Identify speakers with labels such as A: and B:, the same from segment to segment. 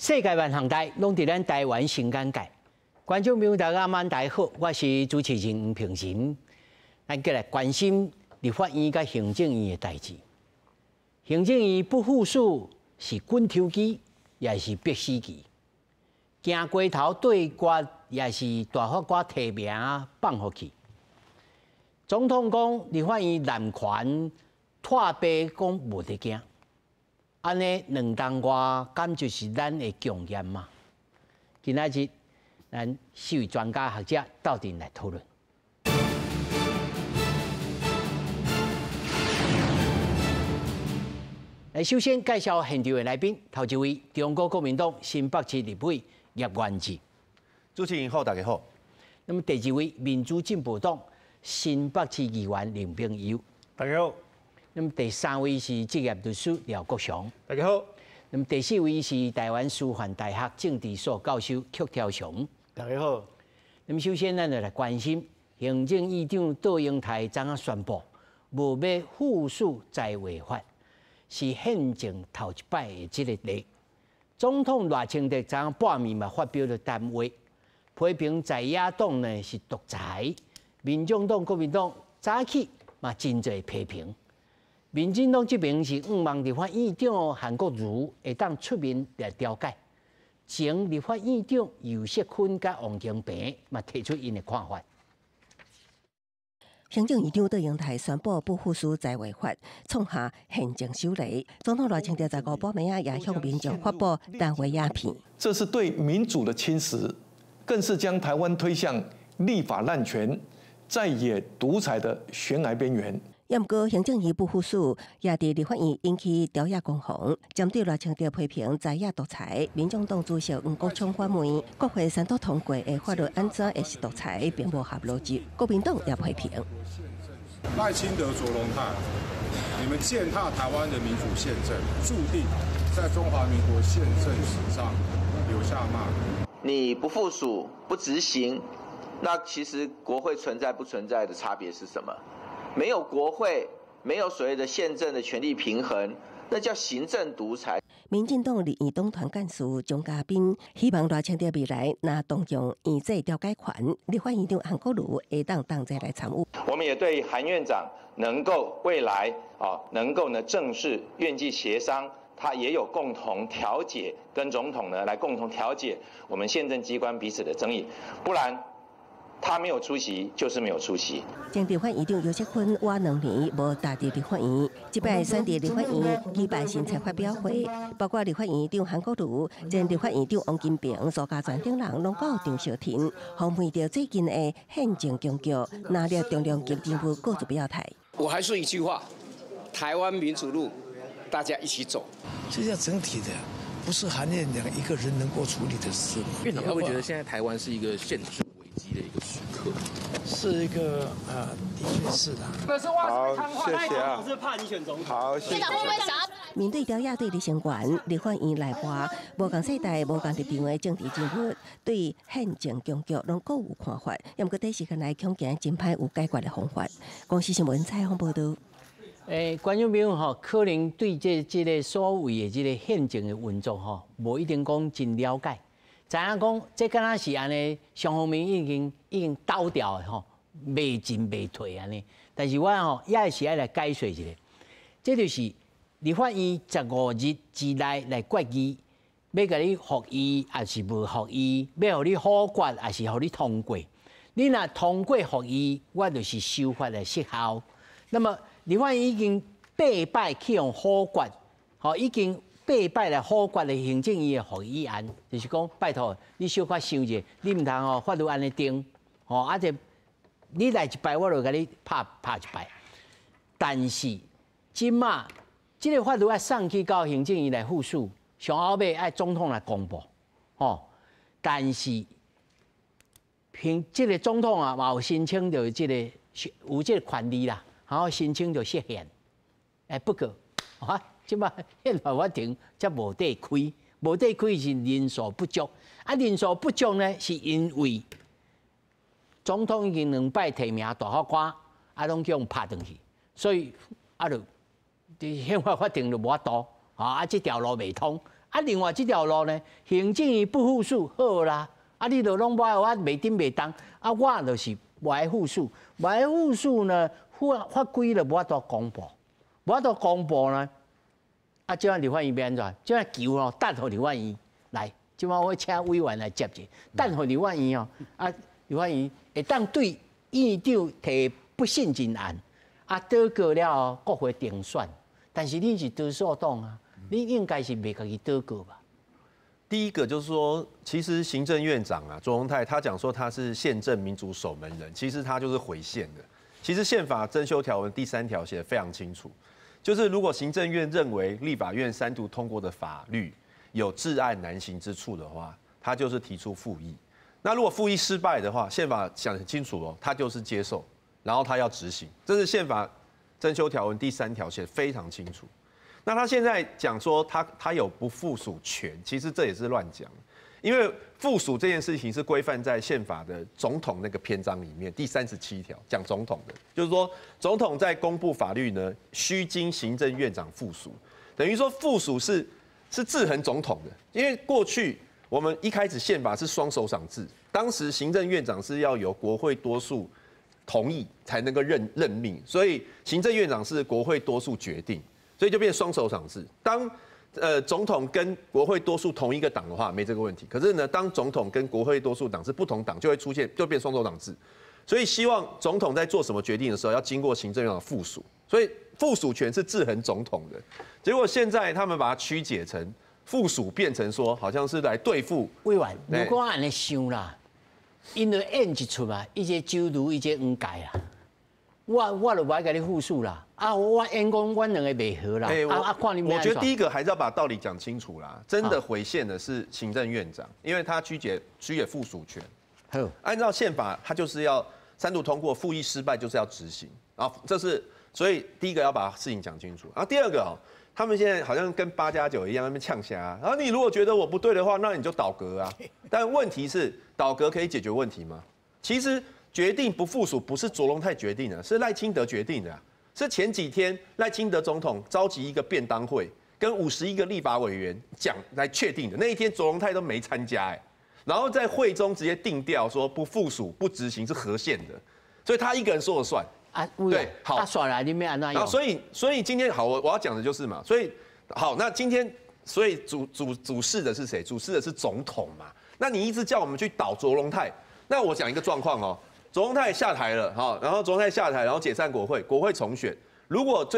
A: 世界萬項代攏佇咱台灣新簡介。觀眾朋友大家晚大好，我是主持人黃平仁。咱過來關心立法院佮行政院的代誌。行政院不副署是滾抽機，也是逼死機。行街頭對決，也是大法官提名放予去。總統講立法院濫權拖白講無得驚。按呢兩冬外，敢就是咱的經驗嗎？今仔日咱四位專家學者鬥陣來討論。來，首先介紹現場的來賓，頭一位中國國民黨新北市立委葉元之，
B: 主持人好，大家好。
A: 那麼第二位民主進步黨新北市議員林秉祐，
C: 大家好。
A: 那麼第三位是執業律師廖國雄，
C: 大家好。
A: 那麼第四位是台灣師範大學政治所教授曲超雄，
C: 大家好。
A: 那麼首先，咱就來關心行政院長杜英台昨昏宣布，無欲副署在位法，是憲政頭一擺的這個例。總統賴清德昨昏半暝嘛發表了談話，批評在野黨呢是獨裁，民眾黨、國民黨早起嘛真濟批評。民進黨這邊是向望立法院長韓國瑜會當出面來調解，前立法院長游錫堃佮王金平嘛提出𪜶的看法。
D: 行政院長卓榮泰宣布不副署在位法，創下憲政首例。總統賴清德15半暝仔也向民眾發布談話影片。
E: 這是對民主的侵蝕，更是將台灣推向立法濫權、在野獨裁的懸崖邊緣。
D: 也毋過，行政院不副署也佇立法院引起朝野攻防，針對賴清德批評在野獨裁，民眾黨主席黃國昌反問：國會三讀通過的法律按怎會是獨裁，並無合邏輯。國民黨也批評
F: 賴清德、卓榮泰，你們踐踏台灣的民主憲政，注定在中華民國憲政史上留下罵名。
G: 你不副署、不執行，那其實國會存在不存在的差別是什麼？沒有國會，沒有所謂的憲政的權力平衡，那叫行政獨裁。
D: 民進黨立院黨團幹事鍾嘉賓希望賴清德未來若動用院際調解權，立法院長韓國瑜會當同齊來參與。
H: 我們也對韓院長能夠未來啊，能夠呢正式院際協商，他也有共同調解，跟總統呢來共同調解我們憲政機關彼此的爭議，不然，他沒有出席，就是沒有出席。
D: 前立法院長游錫堃倚2年無踏入立法院，這擺選佇立法院舉辦新冊發表會，包括立法院長韓國瑜、前立法院長王金平、蘇嘉全等人攏到場相挺，訪問著最近的憲政僵局，拿了重量級人物各自表態。
I: 我還是一句話，台灣民主路，大家一起走。
J: 這是整體的，不是韓院長一個人能夠處理的事。
K: 院長會不會覺得現在台灣是一個憲制危機的一個時刻？
J: 是一個的確是的。
F: 好，謝謝啊。
L: 是怕你選總統。
F: 好，謝謝。
D: 面對朝野對立聲援，立法院內外無仝世代、無仝立場的政治人物，對憲政僵局攏各有看法。也毋過短時間內恐驚真歹有解決的方法。公視新聞採訪報導。
A: 觀眾朋友吼，可能對這個所謂的這個憲政的運作吼，無一定講真了解。知影講，這敢若是按呢，雙方面已經倒掉的吼，袂進袂退按呢。但是我吼也是愛來解說一下，這就是立法院15日之內來決議，欲共你復議抑是無復議，欲予你否決抑是予你通過。你若通過復議，我就是修法來失效。那麼立法院已經八擺去予否決，吼已經八擺來否決的行政院的復議案，就是講拜託你小可想者，你毋通吼法律按呢定，吼啊這你來一擺，我就共你拍拍一擺。但是這馬這個法律愛送去到行政院來副署，上後尾愛總統來公布，吼。但是憑這個總統啊，嘛有申請著這個有這個權利啦，然後申請著釋憲。欸，不過啊，這馬憲法法庭才無得開，無得開是人數不足。啊，人數不足呢，是因為總統已經兩擺提名大法官，啊，攏叫𪜶拍轉去，所以啊，就佇憲法法庭就無法度，啊，這條路袂通。啊，啊，另外這條路呢，行政院不副署好啦，啊，你就攏無愛我袂振袂動，啊，我就是無愛副署，無愛副署呢，法規就無法度公布，無法度公布呢，啊，這樣立法院欲按怎？這樣球哦，擲予立法院來，這擺我請委員來接者，擲予立法院哦，啊，立法院會當對院長提不信任案，啊，倒過了後國會定選，但是恁是多數黨啊。你應該是袂家己倒過吧？
B: 第一個就是說，其實行政院長啊，卓榮泰他講說他是憲政民主守門人，其實他就是毀憲的。其實憲法增修條文第3條寫得非常清楚，就是如果行政院認為立法院三讀通過的法律有窒礙難行之處的話，他就是提出復議。那如果復議失敗的話，憲法講很清楚哦，他就是接受，然後他要執行。這是憲法增修條文第3條寫得非常清楚。那他現在講說他有不附屬權，其實這也是亂講，因為附屬這件事情是規範在憲法的總統那個篇章裡面第37條講總統的，就是說總統在公布法律呢，須經行政院長副署，等於說副署是制衡總統的，因為過去我們一開始憲法是雙首長制，當時行政院長是要由國會多數同意才能夠任命，所以行政院長是國會多數決定。所以就變雙首長制。當總統跟國會多數同一個黨的話，沒這個問題。可是呢，當總統跟國會多數黨是不同黨，就會出現就變雙首長制。所以希望總統在做什麼決定的時候，要經過行政院長副署。所以副署權是制衡總統的。結果現在他們把它曲解成副署，變成說好像是來對付。
A: 委員，如果按呢想啦，𪜶就演一齣啊，伊這周瑜，伊這黃蓋啊。我就無愛共你副署啦，啊，我演講阮兩个袂合啦，啊看你。
B: 我覺得第一個還是要把道理講清楚啦。真的毀憲的是行政院長，因為他曲解副署權。
A: 好，
B: 按照憲法，他就是要三讀通過，復議失敗就是要執行啊。這是所以第一個要把事情講清楚。然後第二個哦，他們現在好像跟8+9一樣，那邊嗆聲。然後你如果覺得我不對的話，那你就倒閣啊。但問題是，倒閣可以解決問題嗎？其實。決定不附屬不是卓榮泰決定的，是賴清德決定的啊。是前幾天賴清德總統召集一個便當會，跟51個立法委員講來確定的。那一天卓榮泰都沒參加，哎，然後在會中直接定調說不附屬不執行是合憲的，所以他一個人說了算
A: 啊。
B: 對，好，
A: 算了，你沒按那。
B: 所以今天好，我要講的就是嘛，所以好，那今天所以主事的是誰？主事的是總統嘛。那你一直叫我們去倒卓榮泰，那我講一個狀況哦。卓榮泰下台了，哈，然後卓榮泰下台，然後解散國會，國會重選。如果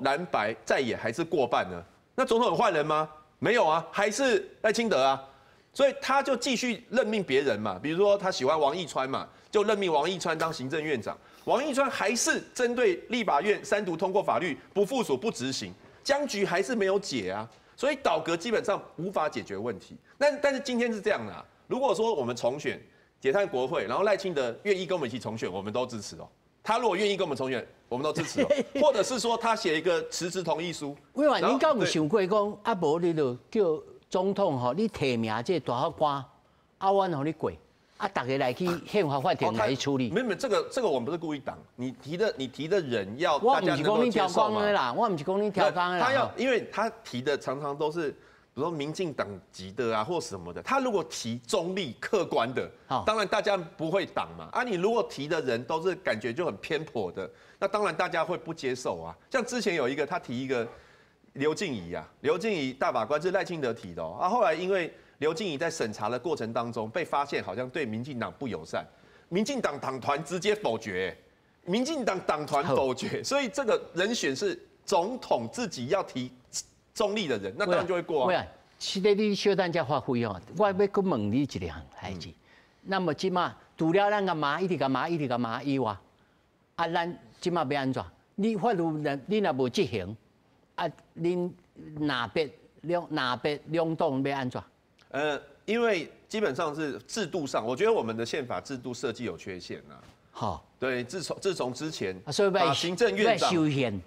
B: 藍白在野還是過半呢？那總統有換人嗎？沒有啊，還是賴清德啊。所以他就繼續任命別人嘛，比如說他喜歡王義川嘛，就任命王義川當行政院長。王義川還是針對立法院三讀通過法律不附屬不執行，僵局還是沒有解啊。所以倒閣基本上無法解決問題。但是今天是這樣的啊，如果說我們重選。解散國會，然後賴清德願意跟我們一起重選，我們都支持哦。他如果願意跟我們重選，我們都支持哦。或者是說他寫一個辭職同意書。
A: 委員，你敢有想過講，啊，無你就叫總統吼，你提名這個大法官，啊，阮予你過，啊，大家來去憲法法庭來處理。
B: 沒沒，這個我們不是故意擋，你提的人要大家能夠接受嘛。
A: 我唔是講你調崗的啦，
B: 他要，因為他提的常常都是。比如說民進黨籍的啊，或什麼的，他如果提中立客觀的，當然大家不會擋嘛。啊，你如果提的人都是感覺就很偏頗的，那當然大家會不接受啊。像之前有一個他提一個劉靜怡啊，劉靜怡大法官是賴清德提的哦。啊，後來因為劉靜怡在審查的過程當中被發現好像對民進黨不友善，民進黨黨團直接否決，民進黨黨團否決，所以這個人選是總統自己要提。中立的人，那當然就會過啊。
A: 是的，你小等才發揮哦。我欲閣問你一項代誌。那麼這馬除了咱共罵，一直共罵，一直共罵以外，啊，咱這馬欲按怎？你法律你若無執行，啊，恁藍白兩黨欲按怎？
B: 因為基本上是制度上，我覺得我們的憲法制度設計有缺陷啊。
A: 好，
B: 對，自從之前，把行政院長
A: 修憲。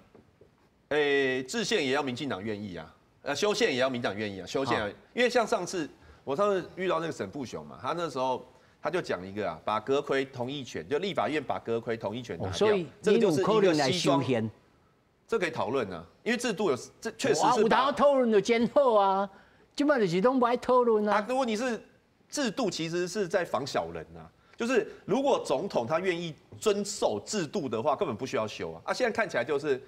B: 制憲也要民進黨願意啊，修憲也要民進黨願意啊，修憲，因為像上次我上次遇到那個沈富雄嘛，他那時候他就講一個啊，把閣揆同意權，就立法院把閣揆同意權拿掉，
A: 所以
B: 這個就是一個
A: 西裝，
B: 這可以討論啊，因為制度有這確實是。
A: 有當討論就真好啊，這擺就是攏無愛討論啊。
B: 啊，問題是制度其實是在防小人啊。就是如果總統他願意遵守制度的話，根本不需要修啊。啊，現在看起來就是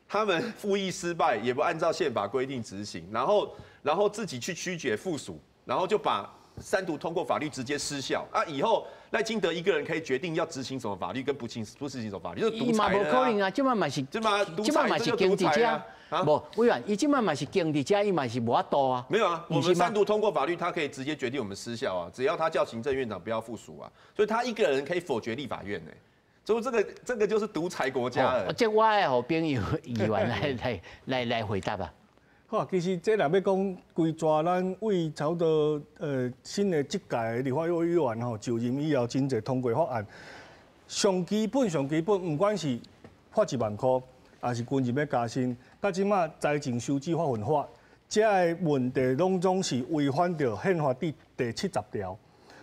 B: 他們復議失敗，也不按照憲法規定執行，然後自己去曲解副署，然後就把三讀通過法律直接失效啊！以後賴清德一個人可以決定要執行什麼法律跟不執行什麼法律，就是獨裁。
A: 嘛無可能啊！這擺嘛是，
B: 這擺
A: 嘛是經濟者，無委員，伊這擺嘛是經濟者，伊嘛是無法度啊。
B: 沒有啊，我們三讀通過法律，他可以直接決定我們失效啊，只要他叫行政院長不要副署啊，所以他一個人可以否決立法院呢。所以這個就是獨裁國家了。
A: 這我愛予朋友議員來回答吧。
C: 好，其實這若欲講規逝，咱為差不多新的這屆立法委員吼就任以後，真濟通過法案。上基本上基本，毋管是發1萬箍，抑是軍人欲加薪，佮這馬財政收支劃分法，這个問題攏總是違反著憲法第70條，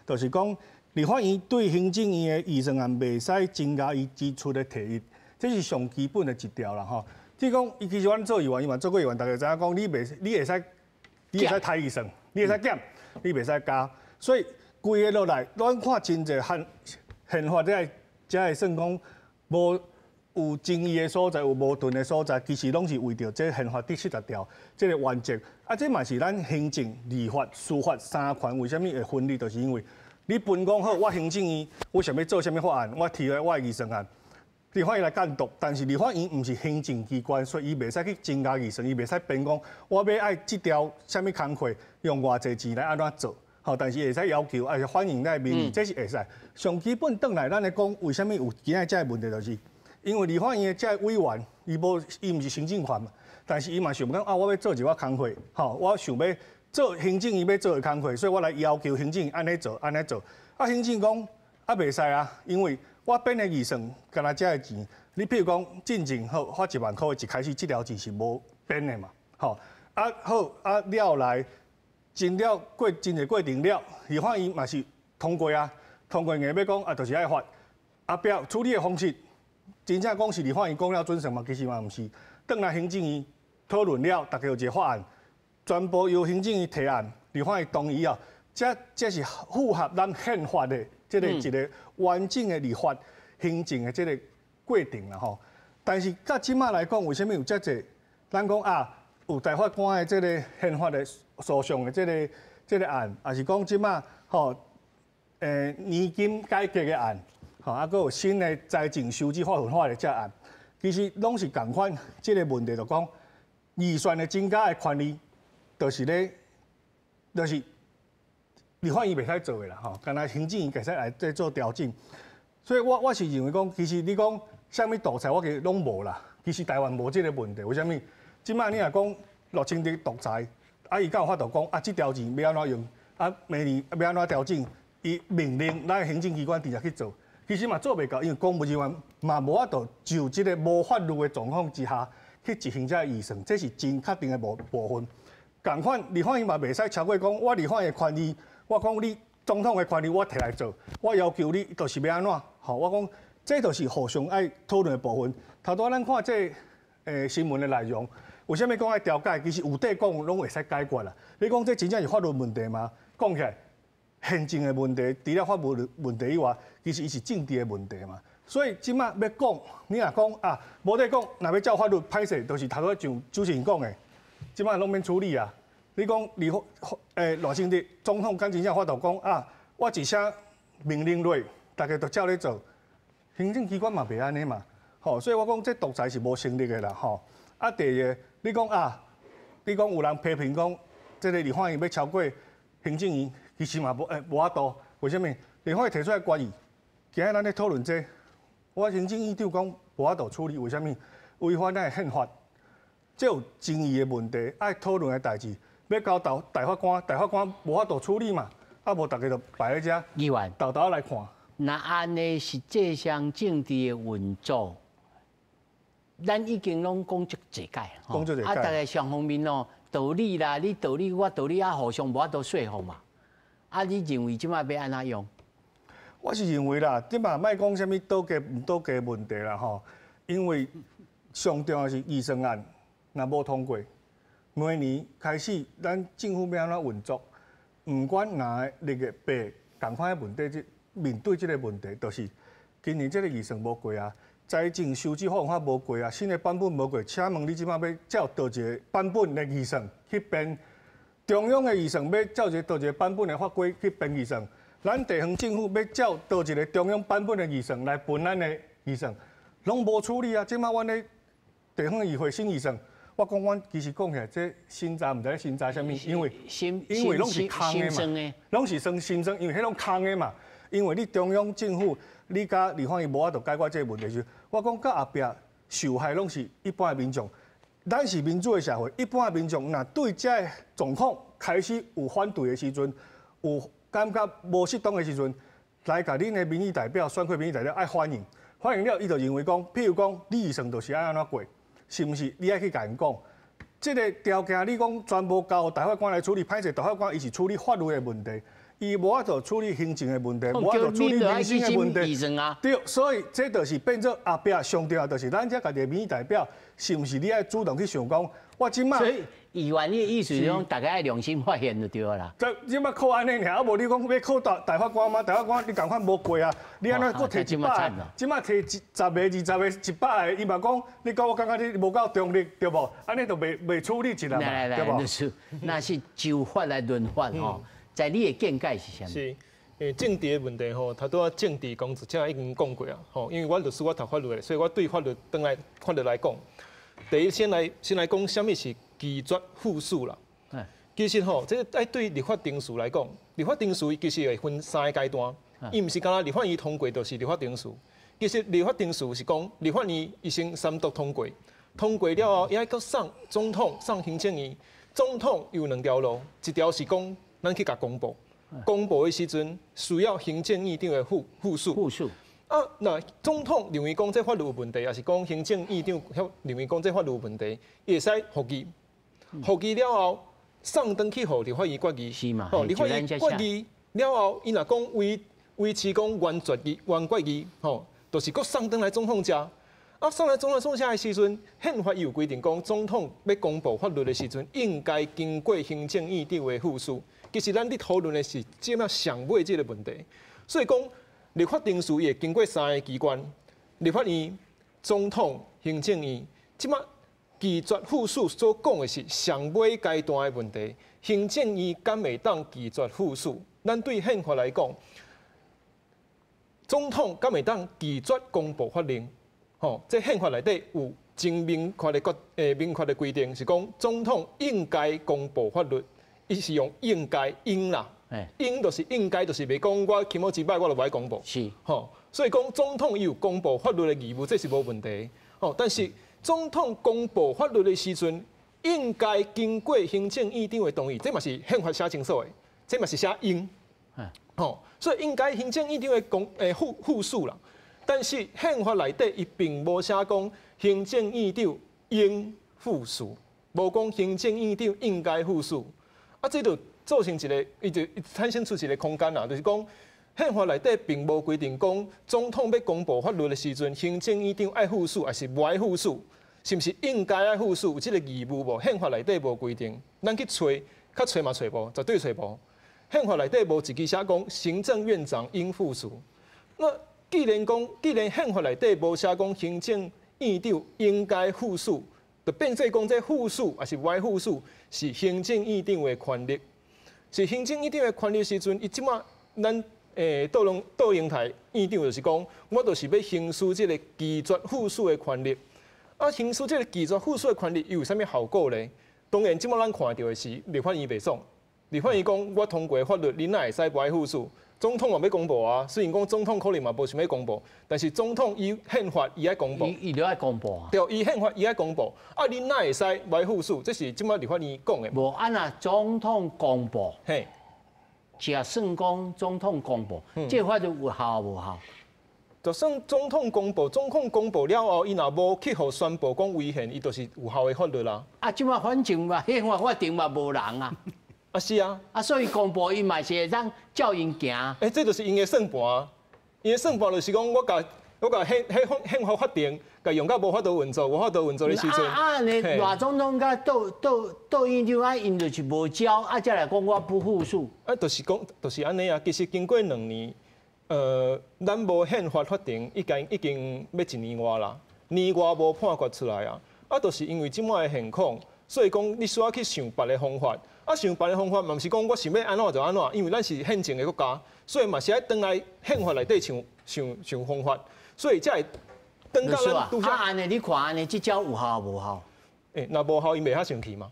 C: 就是講立法院對行政院的預算案袂使增加伊支出的提議，這是上基本的一條啦吼。即講，伊其實阮做議員，伊嘛做過議員，大家知影講，你袂，你會使刣預算，你會使減，你袂使加。所以規个落來，咱看真濟憲憲法這個，才會算講無有爭議的所在，有矛盾的所在，其實攏是為著這憲法第七十條這个原則。啊，這嘛是咱行政、立法、司法三權為啥物會分立，就是因為你分工好，我行政院我想欲做啥物法案，我提來我的預算案。立法院來監督，但是立法院毋是行政機關，所以伊袂使去增加預算，伊袂使編講我欲愛這條啥物工課用偌濟錢來按怎做，吼，但是會使要求，抑是反映咱的民意，這是會使。上基本轉來，咱咧講為啥物有今仔這个問題，就是因為立法院的這个委員，伊無伊毋是行政權嘛，但是伊嘛想講啊，我欲做一寡工課，吼，我想欲做行政院欲做的工課，所以我來要求行政院按呢做，按呢做。啊，行政講啊，袂使啊，因為我編的預算，敢若這个錢，你譬如講進前好發1萬箍，一開始這條錢是無編的嘛，吼啊好啊了來，真了過真濟過程了，立法院嘛是通過啊，通過硬欲講啊，就是愛發，啊表處理的方式，真正講是立法院講了準算嘛，其實嘛毋是，轉來行政院討論了，大家有一个法案，全部由行政院提案，立法院同意啊，這是符合咱憲法的。這个一个完整的立法行政的這个過程啦吼，但是到這馬來講，為啥物有遮濟？咱講啊，有大法官的這个憲法的訴訟的這个案，抑是講這馬吼，年金改革的案，吼，啊，閣有新的財政收支劃分法的這案，其實攏是仝款這个問題，就講預算的增加的權利，就是咧，就是。立法院袂使做的啦，吼，敢若行政院會使來再做調整。所以我是認為講，其實你講啥物獨裁，我其實攏無啦。其實台灣無這个問題，為啥物？這馬你若講賴清德獨裁，啊，伊敢有法度講啊？這條錢欲按怎用？啊，明年欲按怎調整？伊命令咱行政機關直接去做，其實嘛做袂到，因為公務人員嘛無法度就這个無法律的狀況之下去執行這个預算，這是真確定的部分。仝款立法院嘛袂使超過講，我立法院的權利。我講你總統的權利，我提來做，我要求你就是欲按怎，吼，我講這就是互相愛討論的部分。頭拄仔咱看這新聞的內容，為啥物講愛調解？其實有得講，攏會使解決啦。你講這真正是法律問題嗎？講起來，憲政的問題，除了法律問題以外，其實伊是政治的問題嘛。所以這馬欲講，你若講啊，無得講，若欲照法律歹勢，就是頭拄仔像主持人講的，這馬攏免處理啊。你講立法賴清德總統敢真正法度講啊，我一聲命令落，大家都照咧做，行政機關嘛袂按呢嘛，吼，所以我講這獨裁是無成立的啦，吼。啊，第二个，你講啊，你講有人批評講，這个立法院欲超過行政院，其實嘛無法度，為啥物？立法院提出來決議，今仔咱咧討論這，我行政院長講無法度處理，為啥物？違反咱的憲法，這有爭議的問題，愛討論的代誌。欲交大法官，大法官無法度處理嘛，啊無大家就擺佇遮，
A: 議員，
C: 沓沓來看。
A: 若按呢實際上政治的運作，咱已經攏講足濟擺，
C: 講足濟擺。
A: 啊，大家雙方面哦，道理啦，你道理我道理啊，互相無法度說服嘛。啊，你認為這馬欲按怎用？
C: 我是認為啦，這馬莫講啥物倒計毋倒計問題啦吼，因為上重要是預算案若無通過。明年开始，咱政府欲按怎运作，毋管哪个绿的白，仝款的问题，这面对这个问题，就是今年这个预算无过啊，财政收支法无过啊，新的版本无过，请问你这摆欲照佗一个版本的预算去编？中央的预算欲照一个佗一个版本的法规去编预算，咱地方政府欲照佗一个中央版本的预算来分咱的预算，拢无处理啊！这摆阮咧地方议会审预算，我讲阮其实讲起来，这审查毋知咧审查啥物，因为拢是空的嘛，拢是算心酸，因为彼拢空的嘛。因为你中央政府，你佮立法院无法度解决这个问题时，我讲到后壁受害拢是一般的民众。咱是民主的社会，一般的民众若对这个状况开始有反对的时阵，有感觉无适当的时阵，来共恁的民意代表、选举民意代表爱反映，反映了，伊就认为讲，譬如讲，你预算就是爱按怎过，是毋是？你爱去共𪜶讲，这个条件你讲全部交予大法官来处理，歹势大法官伊是处理法律的问题，伊无法度处理行政的问题，无法度处理民生的问题。对，所以这就是变做后壁上重要，就是咱这家己的民意代表，是毋是你爱主动去想讲，我这摆。
A: 所以议员的意思是讲，大家爱良心发现就对啦。
C: 这这摆靠按呢尔，啊无你讲欲靠大法官吗？大法官你仝款无过啊？你按怎阁提100个？这摆提十个、20个、100个，伊嘛讲，你讲我感觉你无够中立，对无？按呢就袂处理一啦嘛，对无？
A: 律师，若是就法来论法吼，在你的见解是啥物？
L: 是，政治的问题吼，头拄仔政治工作者已经讲过啊，吼，因为我律师我读法律的，所以我对法律转来法律来讲，第一先来讲，啥物是拒绝副署啦。其实吼，这个爱对立法程序来讲，立法程序其实会分三个阶段，伊毋是干焦立法院通过就是立法程序。其实立法程序是讲，立法院伊先三读通过，通过了后，伊爱阁送总统、送行政院。总统有两条路，一条是讲咱去共公布，公布的时阵需要行政院长的副署。
A: 副署。
L: 啊，若总统认为讲这法律有问题，抑是讲行政院长认为讲这法律有问题，伊会使复议。复议了后，送转去予立法院决议。
A: 是嘛？
L: 吼，立法院决议了后，伊若讲维持讲原决议、原决议，吼，就是阁送转来总统遮。啊，送来总统遮的时阵，宪法伊有规定讲，总统欲公布法律的时阵，应该经过行政院长的副署。其实咱伫讨论的是这马上尾这个问题，所以讲立法程序伊会经过三个机关：立法院、总统、行政院。这马拒绝副署所讲的是上尾阶段的问题，行政院敢会当拒绝副署？咱对宪法来讲，总统敢会当拒绝公布法令？吼，这宪法内底有真明确的规定，是讲总统应该公布法律，伊是用应该应啦，应就是应该，就是袂讲我起码一摆我就无爱公布。吼，所以讲总统伊有公布法律的义务，这是无问题。吼，但是总统公布法律的时阵，应该经过行政院长的同意，这嘛是宪法写清楚的，这嘛是写应。吼，所以应该行政院长的公诶副署啦。但是宪法内底伊并无写讲行政院长应副署，无讲行政院长应该副署。啊，这就造成一个，伊就产生出一个空间啦，就是讲宪法内底并无规定讲总统欲公布法律的时阵，行政院长爱副署抑是无爱副署，是毋是应该爱副署有这个义务无？宪法内底无规定，咱去揣，较揣嘛揣无，绝对揣无。宪法内底无一支写讲行政院长应副署。那既然宪法内底无写讲行政院长应该副署，就变做讲这副署抑是无爱副署，是行政院长的权力。是行政院长的权力时阵，伊这马咱杜龙台院长就是讲，我就是欲行使这个拒绝副署的权力。啊，行使这个拒绝副署的权力，伊有啥物效果咧？当然，这马咱看著的是立法院袂爽。立法院讲，我通过的法律，你哪会使无爱副署？总统嘛欲公布啊，虽然讲总统可能嘛无想欲公布，但是总统依宪法伊爱公布，
A: 伊就爱公布啊。
L: 对，依宪法伊爱公布，啊，你哪会使无爱副署？这是这马立法院讲的。
A: 无啊，若总统公布，假算讲总统公布，这个法律有效无效？
L: 就算总统公布，总统公布了后，伊若无去予宣布讲违宪，伊就是有效的法律啦。
A: 啊，这马反正嘛，宪法法庭嘛无人啊。
L: 啊是啊，
A: 啊所以公布伊嘛是会当照𪜶行。
L: 欸，这就是𪜶的算盘，𪜶的算盘就是讲，我共我共宪法法定，共用到无法度运作，无法度运作的时阵。
A: 啊，你赖总统佮杜院长啊，𪜶就是无交，啊，才来讲我不副署。
L: 啊，就是讲，就是按呢啊。其实经过2年，咱无宪法法定，已经欲一年外啦，年外无判决出来啊。啊，就是因为这摆的现况，所以讲你需要去想别的方法。啊，想别的方法嘛，毋是讲我想欲按怎就按怎，因为咱是宪政的国家，所以嘛是爱转来宪法内底想想想方法。所以才会转到咱拄
A: 啊，按呢，你看按呢，这招有效无效？
L: 欸，若无效，𪜶袂遐生气嘛？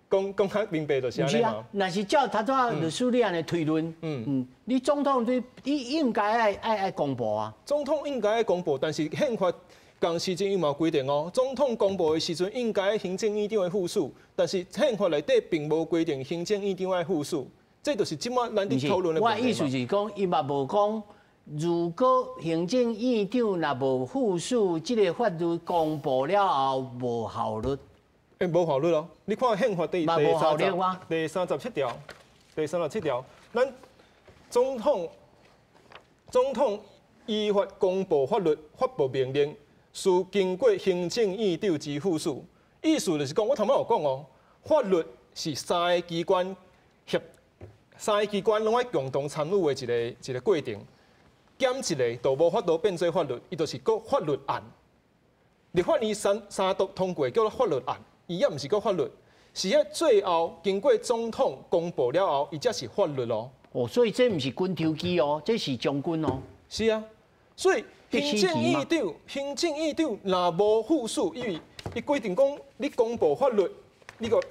L: 讲讲较明白就是按呢嘛。
A: 若是照头拄仔律师你按呢推论，你总统你应该爱公布啊。
L: 总统应该爱公布，但是宪法仝时阵伊嘛有规定哦，总统公布的时阵应该行政院长的副署，但是宪法内底并无规定行政院长爱副署，这就是这摆咱伫讨论的问
A: 题。我意思是讲，伊嘛无讲。如果行政院长若无副署，这个法律公布了后无效力。
L: 欸，无效力咯！你看宪法第三十七条，第三十七条，咱总统依法公布法律、发布命令，须经过行政院长之副署。意思就是讲，我头仔有讲哦，法律是三个机关协，三个机关拢爱共同参与的一个过程。减一个就无法度变做法律，伊就是阁法律案。立法院三读通过叫做法律案，伊也毋是阁法律，是喺最后经过总统公布了后，伊才是法律咯。
A: 哦，所以这毋是军头机哦，这是将军哦。
L: 是啊，所以行政院长若无副署，因为伊规定讲，你公布法律，你欲共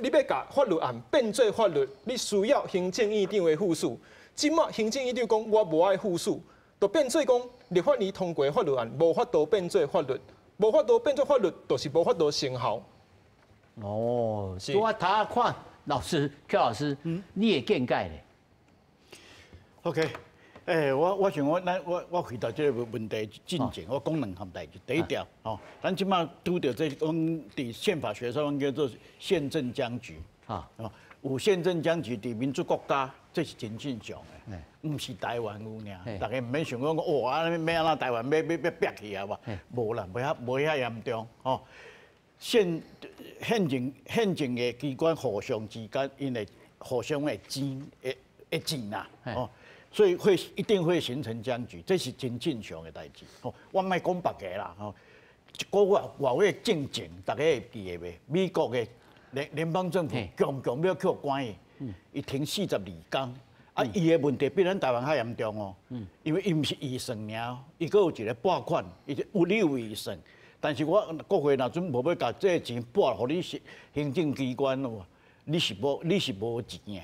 L: 法律案变做法律，你需要行政院长的副署。这摆行政院长讲我无爱副署。就变做讲，立法院通过法律案，无法度变做法律，无法度变做法律，就是无法度生效。
A: 哦，我头仔看老师，邱老师，你的见解咧
J: ？OK，欸，我想我咱我我回答这个问题进前，我讲两项代志。第一条，吼，咱这摆拄著这讲伫宪法学上叫做宪政僵局，啊，有宪政僵局伫民主国家，这是真正常的，毋是台湾有尔，大家毋免想讲哦，啊，欲按怎台湾欲煏去啊无？无啦，无遐严重，吼。宪政的机关互相之间，𪜶会互相会争，会争啦，哦，所以会一定会形成僵局，这是真正常的代志。吼，我莫讲别个啦，吼，一个月外月进前，大家会记得袂？美国的联邦政府强强欲去关伊，伊停42工，啊，伊的问题比咱台湾较严重哦，因为伊毋是预算尔，伊阁有一个拨款，伊有你有预算。但是我国会若准无欲共这个钱拨予你行政机关哦，你是无钱的，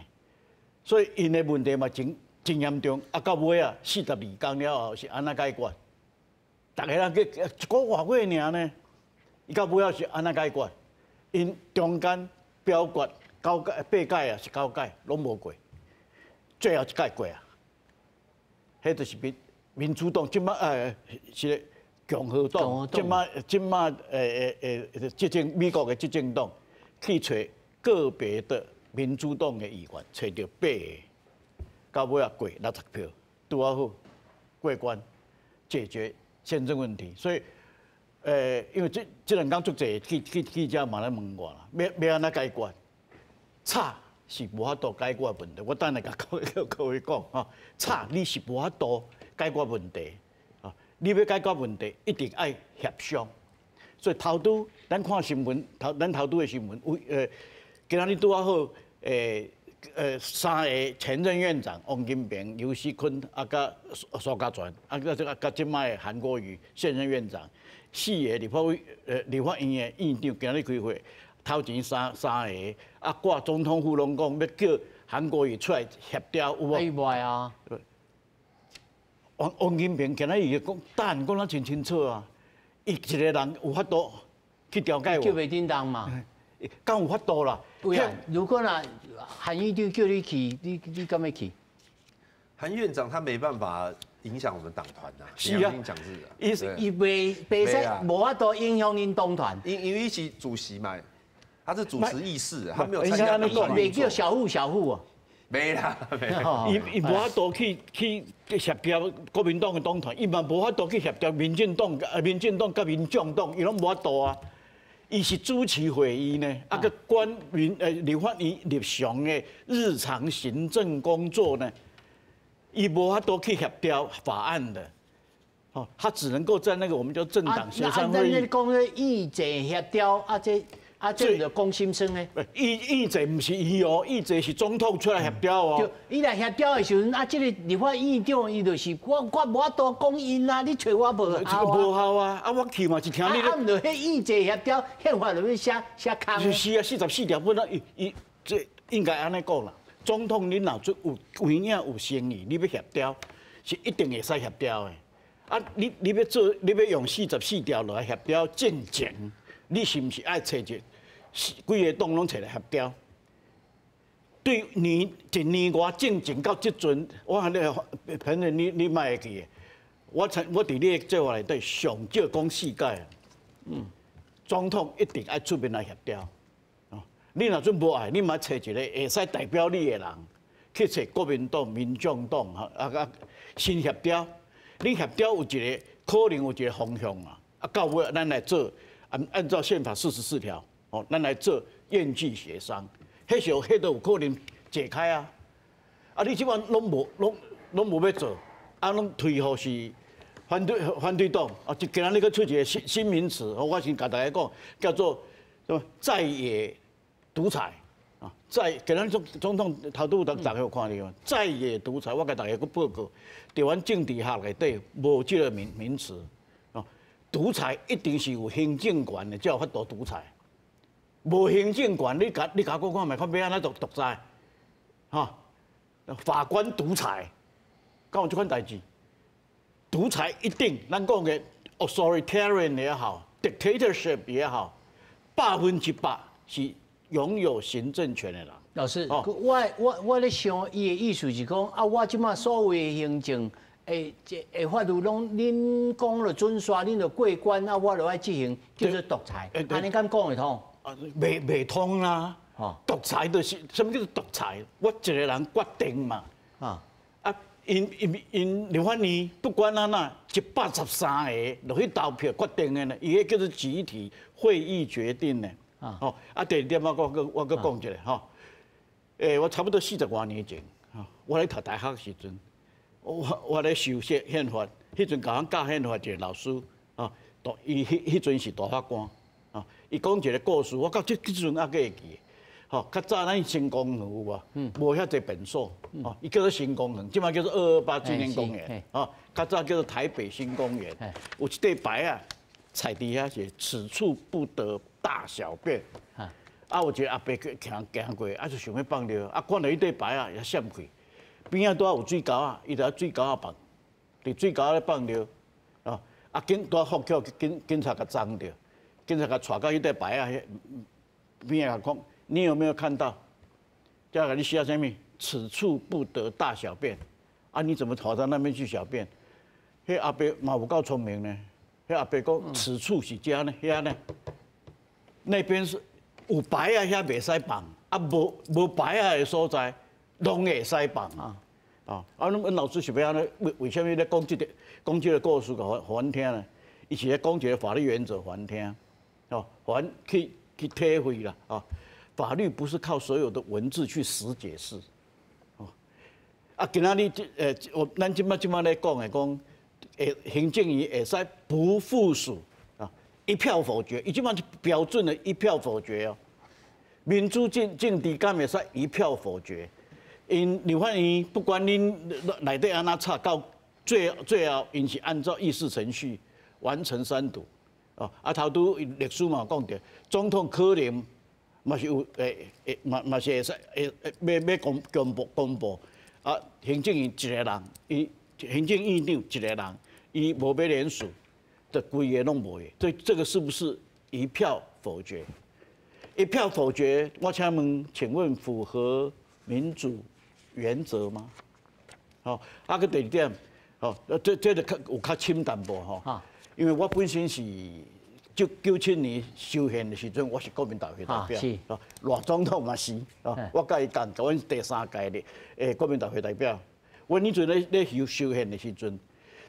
J: 所以𪜶的问题嘛真真严重。啊，到尾啊，42工了后是按怎解决？逐家人去一个外月尔呢，伊到尾仔是按怎解决？𪜶中间表决九届、八届啊，是九届拢无过，最后一届过啊。彼就是民主党这摆是。共和党这摆执政美国的执政党去揣个别的民主党的议员，揣著八个，到尾仔过60票，拄仔好过关，解决宪政问题。所以，因为这两工足济记者嘛来问我啦，欲按怎解决？吵是无法度解决问题。我等下共各位讲吼，吵你是无法度解决问题。你欲解决问题，一定爱协商。所以头拄咱看新闻，咱头拄的新闻，有今仔日拄仔好，三个前任院长王金平、游锡堃啊，佮苏嘉全，啊，佮这个佮这摆的韩国瑜现任院长，四个立法院的院长今日开会，头前三个啊，挂总统府拢讲欲叫韩国瑜出来协调，有无？
A: 伊袂啊。
J: 王金平今日伊讲答案讲得真清楚啊，伊一个人有法度去调解无？
A: 叫袂振动嘛？
J: 敢有法度啦？
A: 对啊，如果若韩院长叫你去，你敢欲去？
B: 韩院长他没办法影响我们党团呐。
J: 是啊，
B: 讲是啊，
A: 伊袂使无法度影响恁党团。
B: 因为是主席嘛，他是主持议事，他没有参加。
A: 袂叫小虎小虎啊。
B: 沒啦，
J: 伊無法度去協調國民黨的黨團，伊嘛無法度去協調民進黨、民進黨佮民眾黨，伊攏無法度啊。伊是主持會議呢，啊，閣管立法院日常的日常行政工作呢，伊無法度去協調法案的，哦，他只能夠在那個我們叫政黨協商會議。
A: 啊，你講咧議政協調，啊這啊這就講心酸呢？
J: 議政毋是伊哦，議政是總統出來協調哦。
A: 伊來協調的時陣，啊，這個立法院長伊就是我無法度講𪜶啊，你揣我無效
J: 無效啊！啊，我去嘛是聽你。
A: 啊，毋就彼議政協調，憲法就欲寫寫空。
J: 是啊，44條本來伊伊這應該按呢講啦。總統你若做有有影有誠意，你欲協調是一定會使協調的。啊，你欲做，你欲用四十四條來協調進前，你是毋是愛揣一幾个黨攏揣來協調？對年一年外進前到這陣，我還咧，反正你莫會記的。我曾我佇你的節目內底上少講四擺，總統一定愛出面來協調。哦，你若準無愛，你嘛揣一个會使代表你的人去揣國民黨、民眾黨，啊先協調。你協調有一個可能有一個方向啊，啊到尾咱來做按照憲法44條，哦，咱來做院際協商，彼時候彼都有可能解開啊。啊，你這擺攏無攏無欲做，啊，攏推予是反對黨，啊，就今仔日閣出一個新名詞，我先共大家講，叫做什麼在野獨裁啊，在今仔日總統頭拄逐家有看著，在野獨裁，我共大家閣報告，佇阮政治學內底無這個名詞，哦，獨裁一定是有行政權的，才有法度獨裁。無行政權，你共我講看覓，看欲按怎獨裁？吼，法官獨裁，敢有這款代誌？獨裁一定，咱講的 authoritarian 也好，dictatorship 也好，100%是擁有行政權的人。
A: 老師，我咧想，伊的意思是講，啊，我這擺所謂的行政，這法律攏恁講就準煞，恁就過關，啊，我就愛執行，叫做獨裁。按呢敢講會通？
J: 啊，袂通啦！獨裁就是啥物叫做獨裁？我一個人決定嘛。啊，𪜶立法院不管按怎，113个落去投票決定的呢，伊彼叫做集體會議決定的。哦，啊，第二點我閣講一下吼。我差不多四十外年前，我咧讀大學時陣，我咧修憲法，彼陣共阮教憲法一個老師，啊，伊彼陣是大法官，啊，伊講一個故事，我到這這陣猶閣會記。吼，較早咱新公園有無？無遐濟便所，哦，伊叫做新公園，這擺叫做228紀念公園，哦，較早叫做台北新公園。有一塊牌仔，踩佇遐寫此處不得大小便。啊，有一個阿伯行行過，啊就想欲放尿，啊看著彼塊牌仔也閃開，邊仔拄仔有水溝仔，伊就佇水溝仔放，佇水溝仔咧放尿，哦，啊警拄仔放巧警察共摠著，警察共帶到彼塊牌仔邊仔講。你有沒有看到？這共你寫啥物？此處不得大小便。啊，你怎麼跑到那邊去小便？彼阿伯嘛有夠聰明呢。彼阿伯講，此處是遮呢，遐呢？那邊是有牌仔遐袂使放，啊無牌仔的所在，攏會使放啊。啊，啊，阮老師是欲按呢？為啥物咧講這個講這個故事，予阮聽呢？伊是咧講一個法律原則，予阮聽，哦，予阮去體會啦，啊。法律不是靠所有的文字去死解釋，哦，啊，今仔日這我咱這擺咧講的講，行政院會使不附屬啊，一票否決，伊這擺是標準的一票否決哦。民主政治敢會使一票否決？𪜶立法院不管恁內底按怎吵，到最後，𪜶是按照議事程序完成三讀，哦，啊頭拄律師嘛講著，總統可能嘛是有會嘛是會使會欲公布，啊，行政院一個人，伊行政院長一個人，伊無欲聯署，就規个攏無的，這個是不是一票否決？一票否決，我請問，請問符合民主原則嗎？好，啊，閣第二點，哦，這就較有較深淡薄吼，因為我本身是就97年修宪的时阵，我是国民大会代表，啊，赖总统嘛是，啊，我佮伊仝，阮是第三届的国民大会代表。阮彼阵咧修宪的时阵，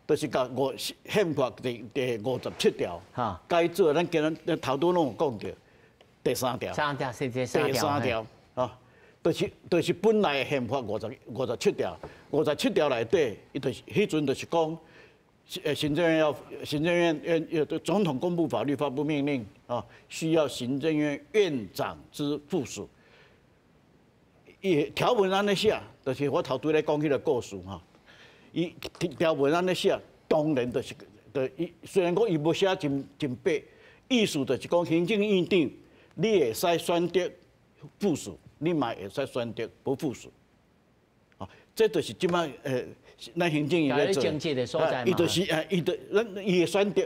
J: 就是共宪法第57条改做，咱今日头拄拢有讲著第三条，
A: 三条是第三
J: 条，第三条啊，就是本来宪法57条，五十七条内底，伊就是彼阵就是讲，行政院要行政院院要总统公布法律发布命令啊，需要行政院院长之副署。伊条文按呢写，就是我头拄咧讲彼个故事吼。伊条文按呢写，当然就是，就伊虽然讲伊无写真真白，意思就是讲行政院长你会使选择副署，你嘛会使选择不副署。哦，这就是这摆咱行政院咧做，伊就是伊就咱伊会选择，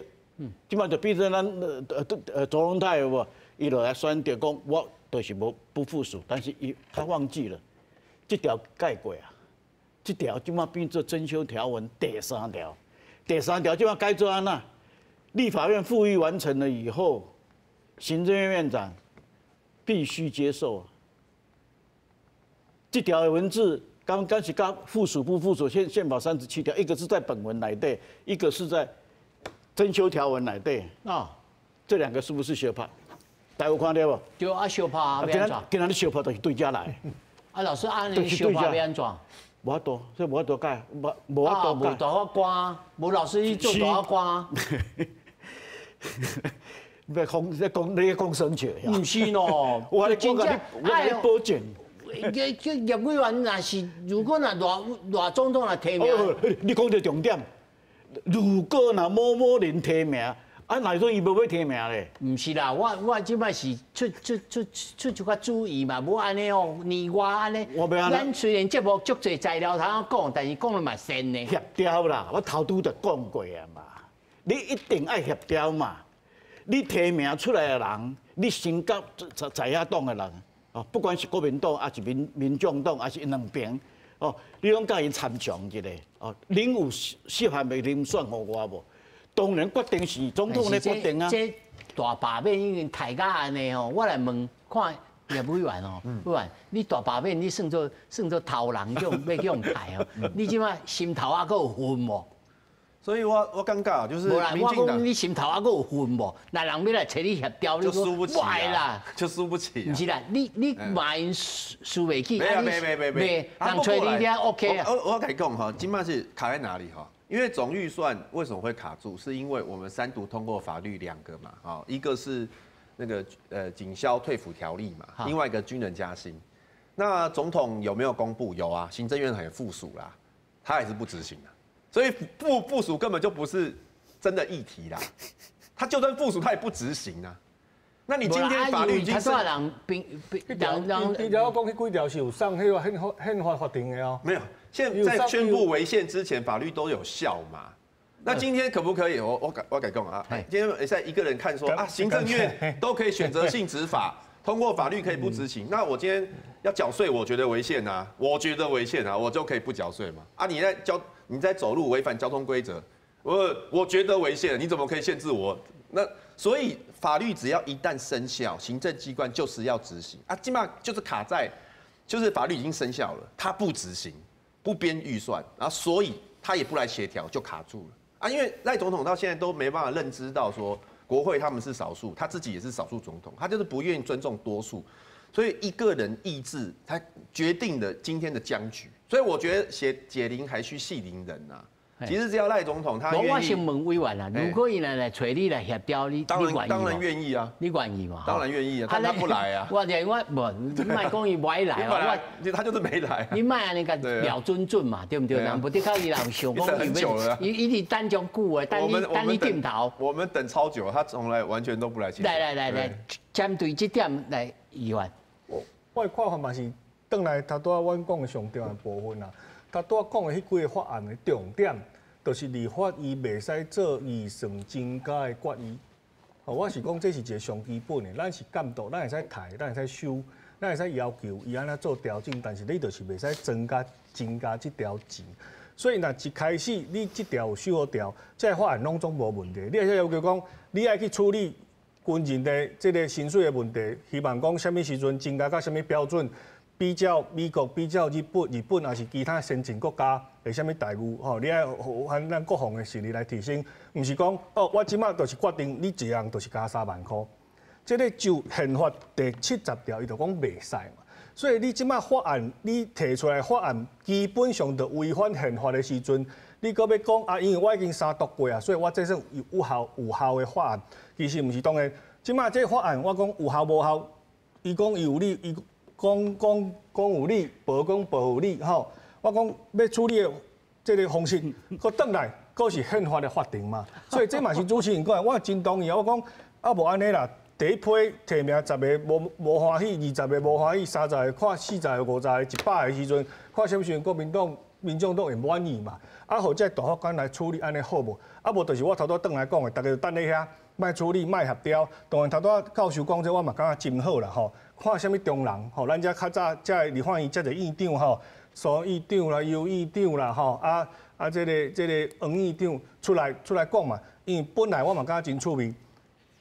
J: 这摆就变做咱卓荣泰有无？伊就来选择讲，我就是无不副署，但是伊他忘记了，这条改过啊，这条这摆变做增修条文第三条，第三条这摆改做按怎？立法院复议完成了以后，行政院院长必须接受。这条的文字刚刚是刚副署不副署宪法37条，一个是在本文内底，一个是在增修条文内底啊，这两个是不是相拍？大家有看著无？
A: 对啊，相拍啊，欲按怎？
J: 今仔日相拍就是对遮来。
A: 啊，老师，按呢相拍欲按怎？
J: 无法度，这无法度改，无法度改。
A: 无大法官，无老师你做大法官。
J: 别讲，你讲你讲生笑。
A: 毋是喏，
J: 我真正我共你保证。
A: 这叶委员若是如果若赖赖总统若提名，
J: 你讲著重点。如果若某某人提名，啊，哪说伊无欲提名咧？
A: 毋是啦，我这摆是出出出出一寡主意嘛，无按呢哦，连我按呢。咱虽然节目足济材料通讲，但是讲了嘛善呢。
J: 协调啦，我头拄就讲过啊嘛，你一定爱协调嘛。你提名出来的人，你先佮在野党的人，哦，不管是国民党，抑是民众党，抑是两边，哦，你拢共伊参详一下，哦，恁有适合的人选予我无？当然决定是总统咧决定啊。
A: 这大罢免已经抬甲按呢吼，我来问看叶委员哦，委员，你大罢免你算做头人，种欲去予刣哦，你这摆心头犹阁有恨无？
B: 所以我尴尬，就是
A: 无啦，我讲你心头犹阁有恨无？若人欲来揣你协调，
B: 你就输不起啦，就输不起。
A: 毋是啦，你骂𪜶输袂起。
B: 没有没没没没，
A: 人揣你了 OK
B: 啊。我共你讲哈，这摆是卡在哪里哈？因为总预算为什么会卡住？是因为我们三读通过法律两个嘛，啊，一个是那个警消退辅条例嘛，另外一个军人加薪。那总统有没有公布？有啊，行政院也副署啦，他还是不执行啊。所以副署根本就不是真的议题啦，他就算副署，他也不执行啊。那你今天法律已经
A: 是人兵
C: 人人，伊了讲彼几条是有送彼个宪法法庭的哦。
B: 没有，现在宣布违宪之前，法律都有效嘛？那今天可不可以？我共讲啊，今天在一个人看说啊，行政院都可以选择性执法，通过法律可以不执行。那我今天要缴税，我觉得违宪啊，我觉得违宪啊，我就可以不缴税嘛？啊，你在走路违反交通规则，我觉得违宪，你怎么可以限制我？那所以法律只要一旦生效，行政机关就是要执行啊，这摆就是卡在，就是法律已经生效了，他不执行，不编预算，然后所以他也不来协调，就卡住了啊。因为赖总统到现在都没办法认知到说国会他们是少数，他自己也是少数总统，他就是不愿意尊重多数，所以一个人意志他决定了今天的僵局。所以我觉得解解铃还须系铃人呐。其实只要赖总统他愿意，
A: 我先问委员啊，如果伊来揣你来协调，你
B: 当然当然愿意啊，
A: 你愿意吗？
B: 当然愿意啊，但他不来啊。
A: 我我无，你莫讲伊无爱来
B: 啊，我他就是没来。
A: 你莫按呢共瞄准准嘛，对毋对？人无得靠伊人想讲
B: 伊要，
A: 伊一直等足久的，等你等你点头。
B: 我们等超久，他从来完全都不来。
A: 来来来来，针对这点来议员。
C: 我的看法嘛是，转来头拄仔阮讲的上重要的部分啊，头拄仔讲的彼几个法案的重点，就是立法伊袂使做预算增加的决议。哦，我是讲这是一个上基本的，咱是监督，咱会使提，咱会使修，咱会使要求伊按怎做调整，但是你就是袂使增加这条钱。所以若一开始你这条有修好条，这个法案拢总无问题。你会使要求讲，你爱去处理军人的这个薪水的问题，希望讲啥物时阵增加到啥物标准，比较美国、比较日本、日本抑是其他先进国家的啥物待遇吼，你爱予咱国防的实力来提升，毋是讲哦，我这马就是决定你一项就是加3万箍，这个就宪法第70条，伊就讲袂使嘛。所以你这马法案，你提出来法案，基本上就违反宪法的时阵，你阁欲讲啊，因为我已经三读过啊，所以我这算有效有效的法案，其实毋是当然。这马这法案我讲有效无效，伊讲伊有理，伊讲讲讲有理，无讲无有理吼。我讲欲处理的这个方式，阁转来，阁是宪法的法定嘛。所以这嘛是主持人讲的，我真同意啊。我讲啊，无按呢啦，第一批提名10个无欢喜，20个无欢喜，30个看40个、50个、100个时阵，看啥物时阵国民党、民众党会满意嘛？啊，予这大法官来处理，按呢好无？啊，无就是我头拄转来讲的，大家就等咧遐，莫处理，莫协调。当然头拄教授讲这，我嘛感觉真好啦吼。看啥物中人吼，咱遮较早遮个立法院遮个院长吼，苏院长啦、游院长啦吼，啊这个黄院长出来讲嘛。因为本来我嘛感觉真趣味。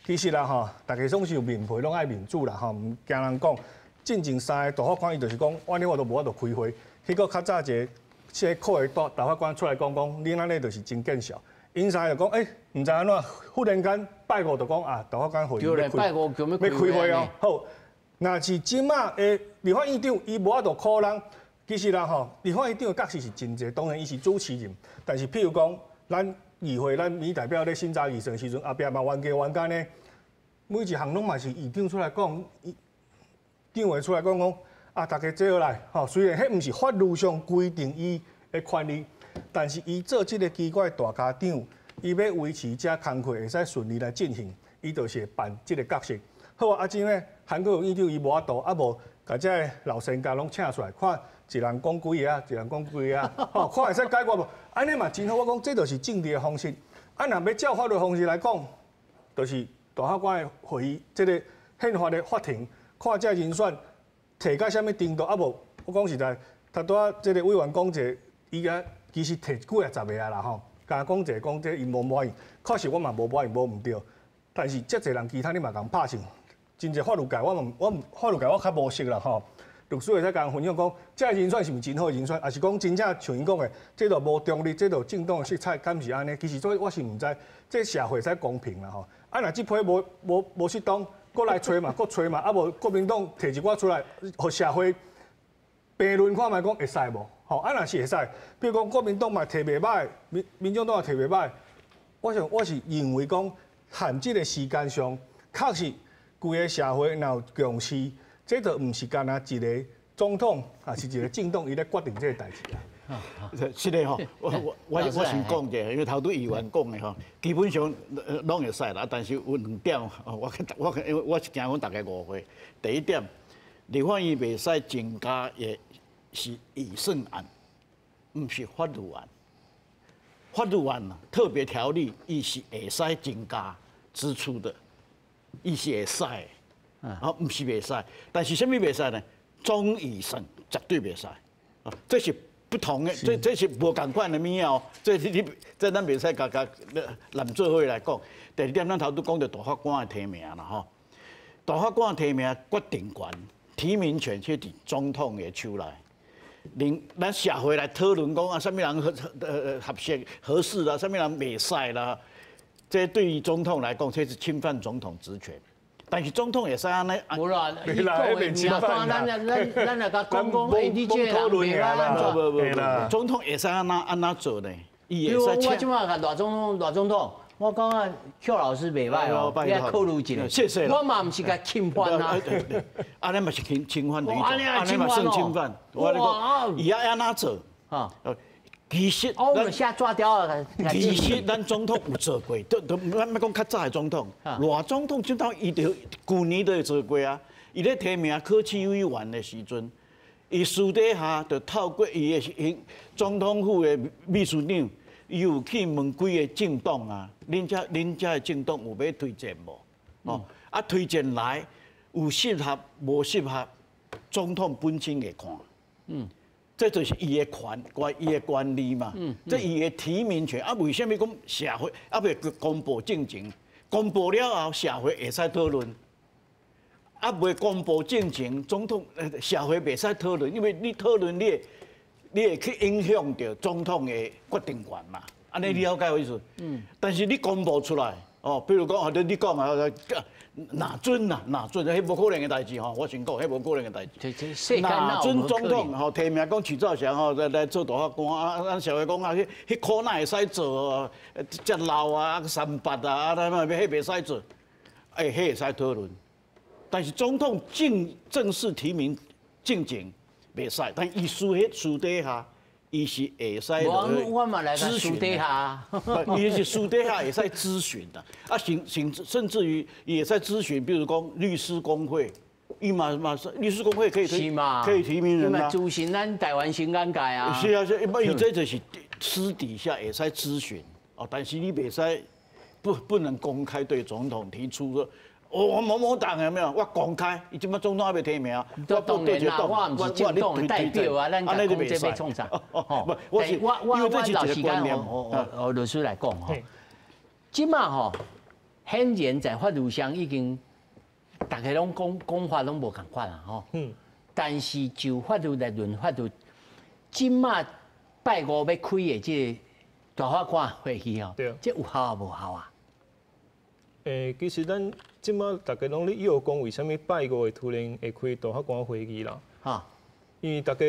C: 其实啦吼，大家总是有面皮，拢爱面子啦吼，毋惊人讲。进前三个大法官伊就是讲，按呢我都无法度开会。结果较早一个这个考的大法官出来讲讲，你按呢就是真见笑。𪜶三个就讲，欸，毋知按怎，忽然间拜五就讲啊，大法官会议欲开，欲开会哦。好，若是这马的立法院长，伊无法度可能。其实啦吼，立法院长的角色是真济，当然伊是主持人，但是譬如讲，咱议会咱民代表咧审查预算时阵，后壁嘛冤家冤家呢，每一项拢嘛是院长出来讲，长会出来讲讲，啊，大家坐来，吼，虽然彼毋是法律上规定伊的权利，但是伊做这个机关的大家长，伊欲维持这工课会使顺利来进行，伊就是会扮这个角色。好啊，啊，这个韩国瑜院长伊无法度，啊无共这个老专家拢请出来，看一人讲几个啊，一人讲几个啊，吼，看会使解决无？按呢嘛真好，我讲这就是政治的方式。啊，若欲照法律方式来讲，就是大法官的会议，这个宪法的法庭，看这人选提到啥物程度，啊无，我讲实在，头拄仔这个委员讲一个，伊个其实提几啊十个啊啦吼，敢讲一个讲这伊无满意，确实我嘛无满意，无毋对。但是遮济人其他你嘛共拍成，真济法律界我嘛我法律界我较无熟啦吼。律师会使共分享讲，这个人选是毋是真好的人选，抑是讲真正像𪜶讲的，这就无中立，这就政党的色彩，敢是按呢？其实这我是毋知，这社会才公平啦吼。啊，若这批无适当，阁来揣嘛，阁揣嘛，啊无国民党提一寡出来，予社会评论看觅讲会使无？吼，啊若是会使，比如讲国民党嘛提袂䆀，民众党也提袂䆀，我想我是认为讲，含这个时间上，确实规个社会若有共识。这就毋是干焦一个总统，抑是一个政党，伊咧决定这个代志啊。
J: 是的吼，我先讲者，因为头拄议员讲的吼，基本上拢会使啦，但是有两点，我因为我是惊讲大家误会。第一点，立法院袂使增加的是预算案，毋是法律案。法律案特别条例，伊是会使增加支出的，伊是会使的。啊，毋是袂使，但是啥物袂使呢？总预算绝对袂使，啊，这是不同的，这是无仝款的物仔哦。这是你这咱袂使共共揽做伙来讲。第二点，咱头拄讲著大法官的提名啦，吼，大法官的提名决定权、提名权却伫总统的手内。连咱社会来讨论讲啊，啥物人合适合适啦，啥物人袂使啦，这对于总统来讲，这是侵犯总统职权。但是总统会使按呢？
A: 无啦，伊讲的名单，咱来共讲讲，欸，你这个人袂歹，
J: 无无无，总统会使按怎按怎做呢？伊会使。
A: 我这马共赖总统，赖总统，我感觉邱老师袂歹哦，你考虑一下。
J: 谢谢。
A: 我嘛毋是共侵犯啊。
J: 按呢嘛是侵犯的一种，按呢嘛算侵犯。我咧讲，伊爱按怎做？啊。其实，
A: 我们写纸条啊。
J: 其实咱总统有做过，都咱莫讲较早的总统，赖总统这摆伊就旧年都会做过啊。伊咧提名考试委员的时阵，伊私底下就透过伊的总统府的秘书长，伊有去问几个政党啊，恁遮的政党有欲推荐无？哦，啊推荐来有适合无适合，总统本身会看。这就是伊的权，伊的权利嘛。这伊的提名权啊，为啥物讲社会犹未公布进前，公布了後，社會會使討論。啊，未公布進前，總統社會袂使討論，因為你討論你會去影響著總統的決定權嘛。按呢你了解我意思？嗯。但是你公布出來，哦，比如講，你講啊，若準啊，若準，彼無可能的代誌吼，我先講，彼無可能的代誌。若準總統吼提名講徐兆祥吼來做大法官，啊，咱社會講啊，彼箍哪會使做？遮老啊，三八啊，啊，那彼袂使做，欸，彼會使討論。但是總統正式提名進前袂使，但伊私底下，伊是會使
A: 我嘛來諮詢底下，
J: 伊是私底下會使諮詢的，啊，甚至於也在諮詢，比如講律師公會，伊嘛是律師公會可以提名人啊。
A: 諮詢咱台灣新眼界啊。
J: 是啊，是，伊這就是私底下會使諮詢哦，但是你袂使不能公開對總統提出說。我某某黨有沒有？我公開，伊這擺總統還袂提名，
A: 我當然啦，我毋是政黨的代表啊，咱講這欲創啥？哦，我我老時間，我律師來講吼，這馬吼，顯然在法律上已經，大家攏講講法攏無仝款啊吼。但是就法律來論法律，這馬拜五欲開的這个大法官會議吼，這有效無效啊？
L: 其實咱這馬大家攏咧臆講，為啥物拜五會突然會開大法官會議啦？因為大家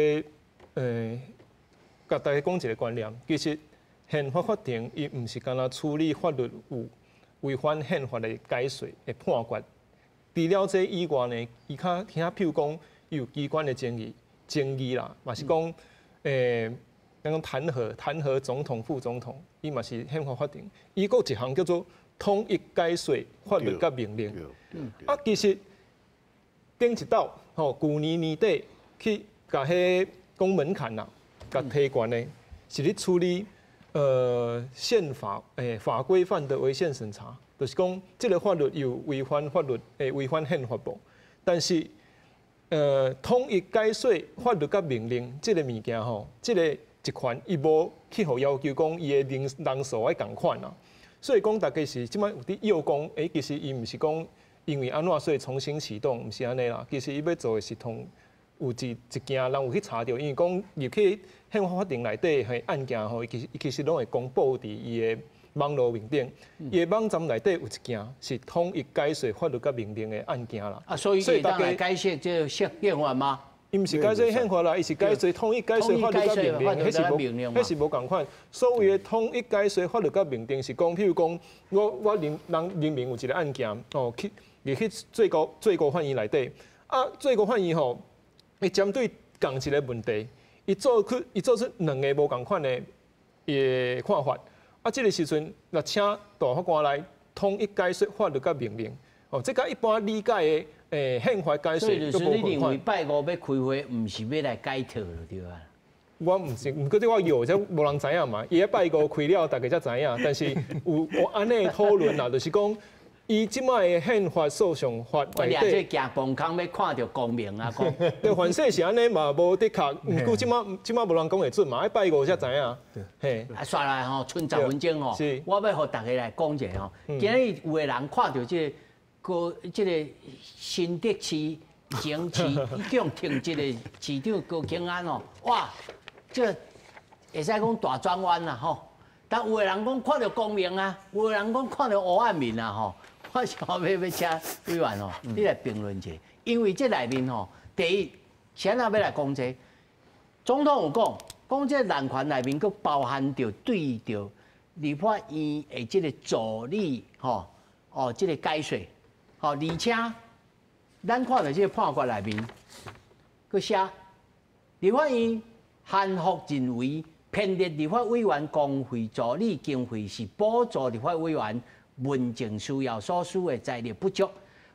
L: 共大家講一个觀念，其實憲法法庭伊毋是干焦處理法律有違反憲法的解釋的判決。除了這以外呢，伊較聽譬如講有機關的爭議啦，嘛是講咱講彈劾總統、副總統，伊嘛是憲法法庭，伊閣有一項叫做統一解說法律佮命令。啊，其實頂一道吼，舊年年底去共彼講門檻啦，共提懸的，是咧處理憲法法規範的違憲審查，就是講這个法律有違反法律違反憲法無？但是統一解說法律佮命令這个物件吼，這个職權伊無去予要求講伊的人數愛仝款啊。所以講，大家是這擺有佇臆講，其實伊毋是講因為按怎所以重新啟動，毋是按呢啦。其實伊欲做的是同有一件人有去查著，因為講入去憲法法庭內底彼案件吼，伊其實攏會公布佇伊的網路面頂。伊的網站內底有一件是統一解說法律佮命令的案件啦。
A: 啊，所以會當來解釋這個憲法嗎？
L: 伊毋是解釋憲法啦，伊是解釋統一解釋法律佮命令，彼是無仝款。所謂的統一解釋法律佮命令是講，譬如講，我人民有一个案件，哦，去入去最高法院內底，啊，最高法院吼，伊針對仝一个問題，伊做出兩个無仝款的伊的看法，啊，這个時陣若請大法官來統一解釋法律佮命令，哦，這佮一般理解的。憲法解釋
A: 都無仝款。所以你認為拜五欲開會，毋是欲來解套就對啊？
L: 我毋是，毋過這我臆，這無人知影嘛。伊咧拜五開了，大家才知影。但是有按呢討論啦，就是講伊這擺的憲法訴訟法內
A: 底，這行崩空欲看著光明啊！講
L: 對，反正是按呢嘛，無的確。毋過這擺無人講會準嘛，愛拜五才知影。
A: 嘿，啊，煞來吼，賰10分鐘吼，我欲予大家來講一下吼。今日有的人看著這個。個這个新竹市前市長停這个市長高虹安哦，哇，這會使講大轉彎啦吼。但有的人講看著光明啊，有的人講看著黑暗面啊吼。我想欲請委員哦，你來評論一下，因為這內面吼，第一，先仔欲來講這個，總統有講，講這濫權內面閣包含著對著立法院的這个助理吼，哦，這个解說。哦，而且咱看著這个判決內面，閣寫立法院函覆認為，編列立法委員公費助理經費是補助立法委員問政需要所需的財力不足，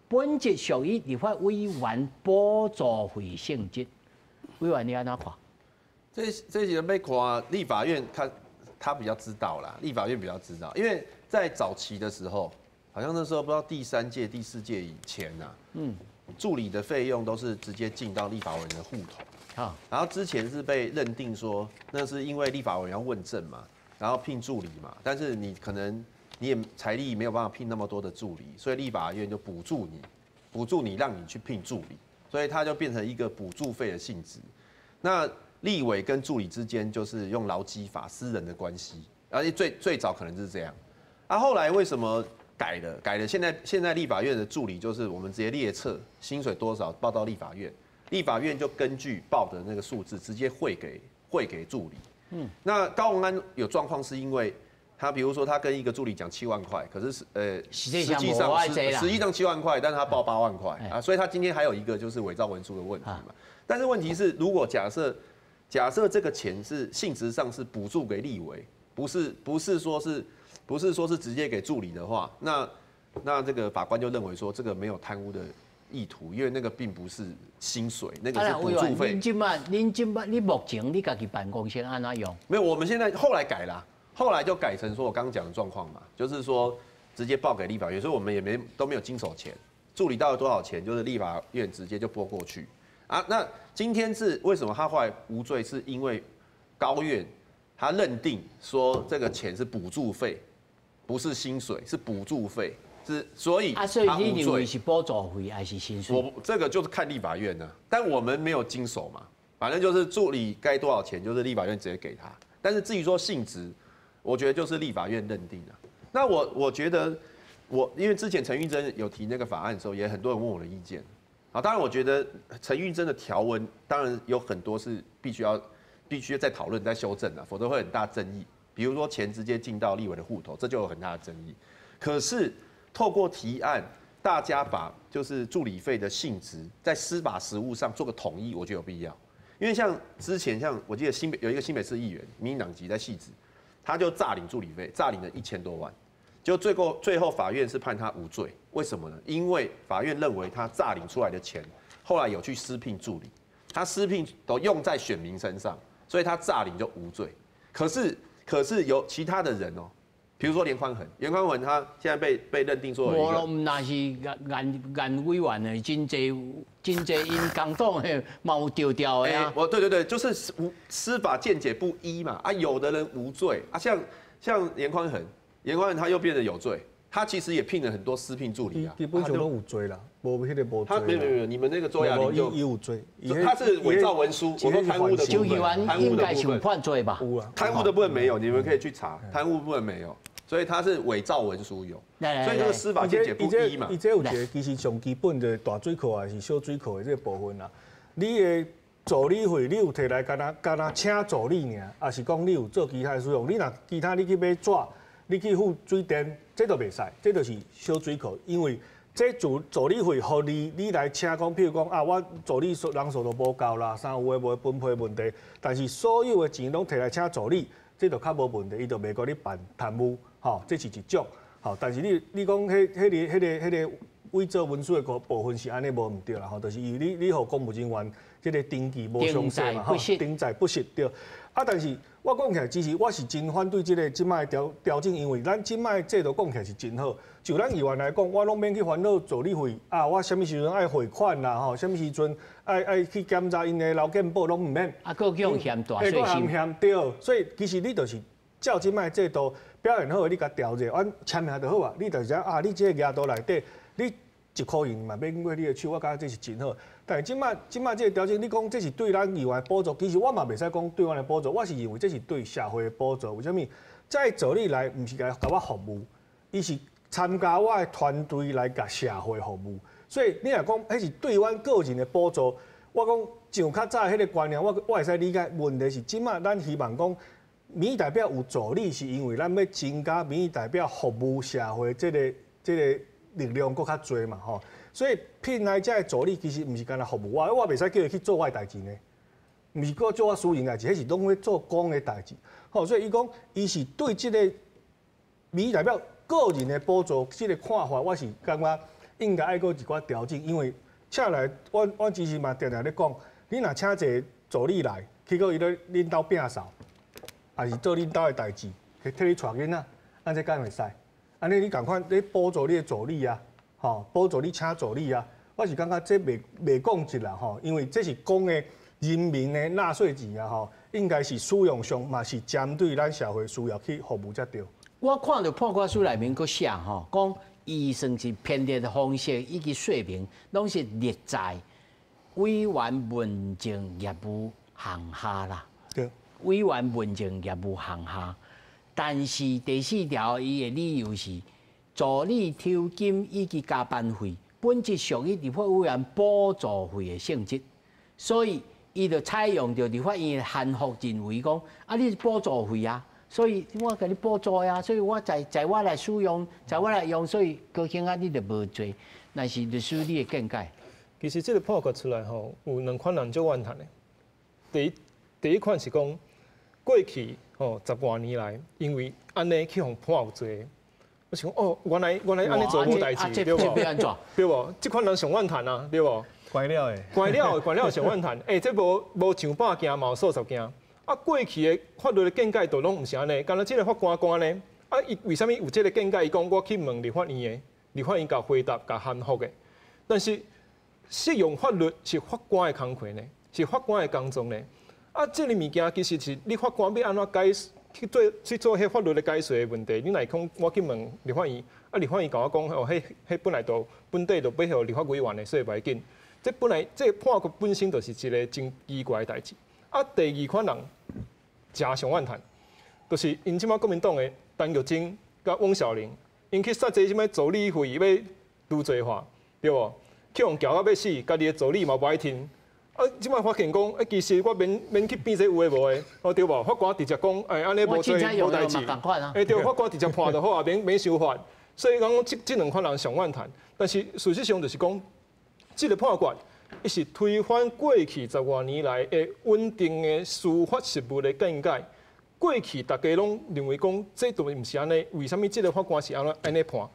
A: 本質屬於立法委員補助費性質。委員你按怎看？
B: 這是欲看立法院，他比較知道啦，立法院比較知道，因為在早期的時候。好像那時候不知道第三屆、第四屆以前吶，助理的費用都是直接進到立法委員的戶頭。好，然後之前是被認定說那是因為立法委員要問政嘛，然後聘助理嘛，但是你可能你也财力没有办法聘那么多的助理，所以立法院就补助你，补助你让你去聘助理，所以它就变成一个补助费的性质。那立委跟助理之间就是用劳基法私人的关系，而且最最早可能是这样。啊，后来为什么改了？改了，现在立法院的助理就是我们直接列册，薪水多少报到立法院，立法院就根据报的那个数字直接汇给助理。那高虹安有状况是因为他比如说他跟一个助理讲七万块，可是
A: 实际上实
B: 际上7万块，但是他报8万块啊，所以他今天还有一个就是伪造文书的问题嘛。但是问题是，如果假设这个钱是性质上是补助给立委，不是说是直接给助理的话，那这个法官就认为说这个没有贪污的意图，因为那个并不是薪水，那个是补助费。
A: 恁这摆，恁这摆，你目前你家己办公室按怎用？
B: 没有，我们现在后来改了，后来就改成说我刚刚讲的状况嘛，就是说直接报给立法院，所以我们也没都没有经手钱，助理到底多少钱，就是立法院直接就拨过去啊。那今天是为什么他后来无罪？是因为高院他认定说这个钱是补助费，不是薪水，是补助费，是所以
A: 啊，所以你认为是补助费还是薪水？
B: 我这个就是看立法院的，但我们没有经手嘛，反正就是助理该多少钱，就是立法院直接给他。但是至于说性质，我觉得就是立法院认定的。那我觉得我因为之前陈玉珍有提那个法案的时候，也很多人问我的意见。啊，当然我觉得陈玉珍的条文当然有很多是必须再讨论、再修正的，否则会很大争议。比如说钱直接进到立委的户头，这就有很大的争议。可是透过提案，大家把就是助理费的性质在司法实务上做个统一，我觉得有必要。因为像之前像我记得新北有一个新北市议员，民进党籍在汐止，他就诈领助理费，诈领了1000多万，就最后法院是判他无罪，为什么呢？因为法院认为他诈领出来的钱，后来有去私聘助理，他私聘都用在选民身上，所以他诈领就无罪。可是有其他的人哦，比如说连宽恒，连宽恒他现在被认定说，
A: 无咯，若是颜颜颜委员的，真济真济𪜶共党的嘛有著调的啊。
B: 我对对对，就是无司法见解不一嘛啊，有的人无罪啊，像颜宽恒，颜宽恒他又变得有罪，他其实也聘了很多私聘助理啊。
C: 基本上拢有罪啦，无彼个无罪。
B: 他没有没有，你们那个周亚玲就
C: 有罪，
B: 他是伪造文书，我说贪污的
A: 部分，贪污的部分判罪吧？
B: 贪污的部分没有，你们可以去查，贪污部分没有，所以他是伪造文书有，所以这个司法见解不一嘛。
C: 伊这有一个其实上基本的大水库还是小水库的这个部分啦，你的助理费你有提来干焦请助理尔，还是讲你有做其他的使用？你若其他你去买纸，你去付水电，这都袂使，这就是小水库，因为这助理费予你，你来请讲，譬如讲啊，我助理数人数都无够啦，啥有的无的分配问题，但是所有的钱拢提来请助理，这就较无问题，伊就袂阁你办贪污，吼，这是一种，吼。但是你讲彼个伪造文书的个部分是按呢无毋对啦，吼，就是因为你予公务人员这个登记无详细嘛，吼，登载不实对。啊，但是我讲起来，其实我是真反对这个这摆调整，因为咱这摆制度讲起来是真好。就咱议员来讲，我拢免去烦恼助理费啊，我啥物时阵爱汇款啦，吼，啥物时阵爱去检查𪜶的劳健保拢毋免。
A: 啊，阁叫嫌大细
C: 心。嫌对，所以其实你就是照这摆制度表现好，你共调者，阮签名就好啊。你就是讲啊，你这个额度内底，你一箍银嘛免经过你的手，我感觉这是真好。但是这摆这个调整，你讲这是对咱议员的补助，其实我嘛袂使讲对阮的补助，我是认为这是对社会的补助。为啥物？这助理来毋是来共我服务，伊是参加我的团队来共社会服务。所以你若讲彼是对阮个人的补助，我讲上较早彼个观念，我会使理解。问题是这摆咱希望讲民意代表有助理，是因为咱欲增加民意代表服务社会这个力量阁较济嘛吼。所以聘来这个助理其实毋是干焦服务我，我袂使叫伊去做我的代志呢，毋是阁做我私人代志，彼是拢咧做公的代志。吼，所以伊讲伊是对这个民意代表个人的补助这个看法，我是感觉应该爱阁一寡调整，因为请来，阮其实嘛定定咧讲，你若请一个助理来，结果伊咧恁兜摒扫，抑是做恁兜的代志，去替你带囡仔，按呢敢会使？按呢你仝款咧补助你的助理啊，吼，补助你请助理啊，我是感觉这袂讲直啦吼，因为这是公的人民的纳税钱啊吼，应该是使用上嘛是针对咱社会需要去服务才对。
A: 我看著判決書內面閣寫吼，講伊算是編列的方式以及說明，攏是列在委員問政業務項下啦。
C: 對。
A: 委員問政業務項下，但是第四條伊的理由是助理酬金以及加班費，本質屬於立法委員補助費的性質，所以伊就採用著立法院的函覆認為講，啊，你是補助費啊。所以我共你補助呀，所以我在在我來使用，在我來用，所以高興啊，你就無罪。但是律師你的見解？
L: 其實這個判決出來吼，有兩款人足怨嘆的。第一款是講過去吼10外年來，因為按呢去予判有罪。我想哦，原來按呢做無代誌，對無？對無？這款人上怨嘆啊，對無？
C: 關了的，
L: 關了上怨嘆。欸，這無上百件，嘛有數十件。啊，過去的法律的見解都攏毋是按呢，敢若這个法官講按呢，啊，伊為啥物有這个見解？伊講我去問立法院的，立法院共回答、共函覆的。但是適用法律是法官的工課呢，是法官的工作呢。啊，這个物件其實是你法官欲按怎解去做彼法律的解說的問題。你若講我去問立法院，啊，立法院共我講哦，彼本來就本底就欲予立法委員的，所以袂要緊。這本來這個判決本身就是一個真奇怪的代誌。啊，第二款人誠上怨嘆，就是𪜶這擺國民黨的陳玉珍佮翁曉玲，𪜶去殺這啥物助理費欲除罪化，對無？去予撬到欲死，家己的助理嘛無愛聽。啊，這擺發現講，欸，其實我免去變這有的無的，哦對無？法官直接講，欸，按呢無罪無代誌。欸，對，法官直接判就好啊，免修法。所以講，這兩款人上怨嘆，但是事實上就是講，這個判決。伊是推翻過去10外年來的穩定的司法實務的見解。過去大家攏認為講，這都毋是按呢，為啥物這个法官是按怎按呢判？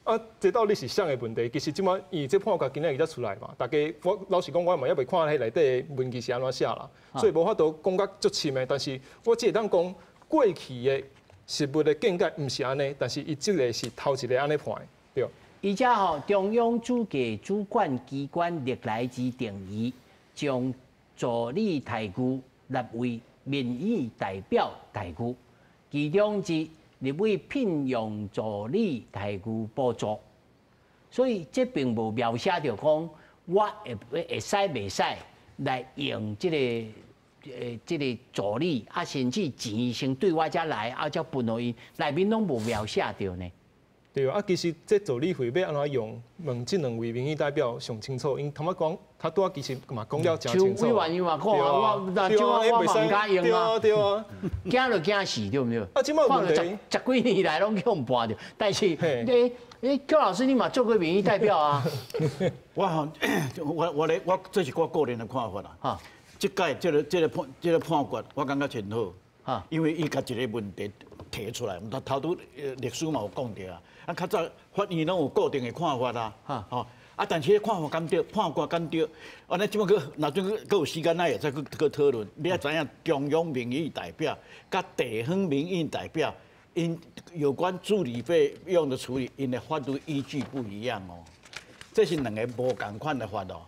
L: 啊，這到底是啥个問題？其實這擺伊這判決今仔日才出來嘛，大家我老實講，我嘛猶未看彼內底的文字是按怎寫啦，所以無法度講甲足深的。但是我只會當講過去的實務的見解毋是按呢，但是伊這个是頭一个按呢判的，對。
A: 而且吼，中央主計主管機關歷來之定義，將助理待遇列為民意代表待遇，其中之立委聘用助理待遇補助，所以這並無描寫著講我會使袂使來用這個助理，啊，甚至錢先對我遮來，啊，才分予伊，內面攏無描寫著呢。
L: 對啊，其實這助理費欲按怎用，問這兩位民意代表上清楚。𪜶頭仔講，他拄仔其實嘛講了誠清楚。
A: 像委員伊嘛講啊，我嘛毋敢用啊。
L: 對啊，
A: 驚就驚死，對毋對？
L: 啊，這擺問題
A: 十幾年來攏去予判著，但是你邱老師你嘛做過民意代表啊？
J: 我吼，我這是我個人的看法啦。哈，這屆這個判決，我感覺真好。哈，因為伊共一個問題提出來，毋頭拄律師嘛有講著啊。啊，較早法院攏有固定的看法啊，吼啊，但是彼看法敢對，判決敢對，按呢這擺閣，若陣閣有時間，咱會使閣討論。你愛知影中央民意代表佮地方民意代表，𪜶有關助理費用的處理，𪜶的法律依據不一樣哦。這是兩個無仝款的法哦。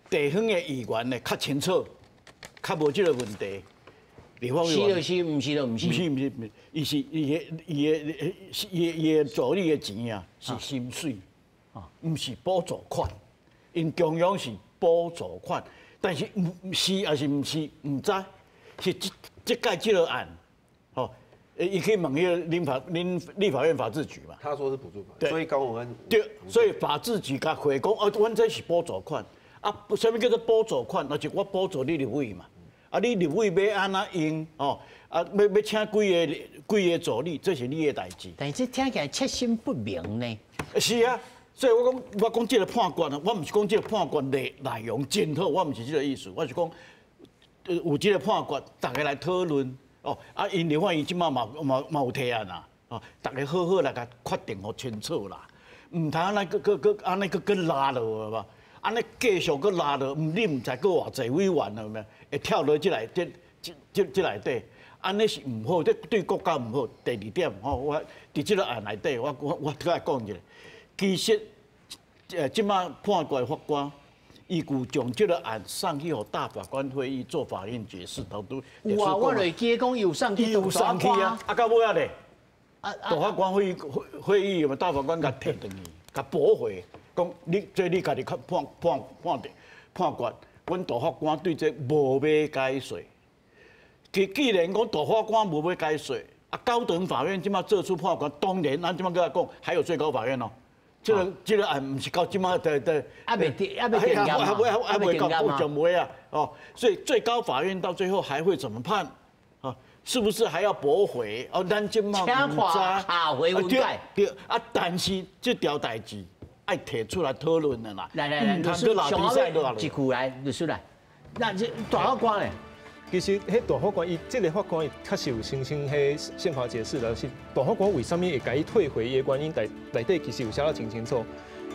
J: 地方的議員呢較清楚，較無這個問題。
A: 是就是，毋是就毋是。
J: 毋是，伊是伊的助理的錢啊，是薪水，毋是補助款。𪜶中央是補助款，但是毋是抑是毋是毋知，是這屆這個案，吼，伊去問彼個立法院法制局嘛。
B: 他說是補助款，所以高虹安
J: 對，所以法制局共回講，哦，阮這是補助款，啊，啥物叫做補助款？就是我補助你立委嘛。啊！你立委欲按怎用哦？啊，欲請幾个助理，這是你的代誌。
A: 但是這聽起來切身不明呢。
J: 是啊，所以我講這個判決啊，我毋是講這個判決內容真好，我毋是這個意思，我是講有這個判決，大家來討論哦。啊，𪜶立法院這擺嘛有提案啊，哦，大家好好來共決定予清楚啦，毋通按呢閣按呢閣拉落去無？按呢繼續閣拉落，你毋知閣偌濟委員了無？會跳落這內這內底，按呢是毋好，這對國家毋好。第二點吼，我佇這個案內底，我閣來講一下。其實，這擺判決法官，伊有將這個案送去予大法官會議做法院解釋，頭拄。
A: 有啊，我就記得講有送去，
J: 有送去啊，啊到尾仔咧，大法官会议嘛，大法官共提转去，共驳回，讲你这你家己较判判判定判决，阮大法官对这无欲解说。既然讲大法官无欲解说，啊，高等法院这马做出判决，当然咱这马阁来讲，还有最高法院哦。这个案毋是到这马的的，
A: 还未定，还未定案
J: 还未还未到就未啊，哦，所以最高法院到最后还会怎么判？啊，是不是还要驳回？哦，咱这马毋知。
A: 下回分解。
J: 对啊，但是这条代志爱提出来讨论的啦。
A: 来来来，律师，一句来，律师来。那这大法官咧？
L: 其实，彼大法官伊这个法官伊确实有申请彼宪法解释的，是大法官为啥物会共伊退回的原因，内底其实有写得真清楚。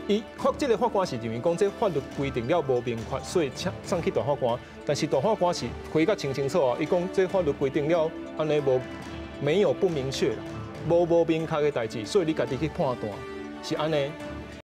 L: 伊法这个法官是认为讲，这法律规定了无明确，所以请送去大法官。但是大法官是回甲清清楚啊，伊讲这法律规定了按呢无没有不明确，无无明确的代志，所以你家己去判断是按呢。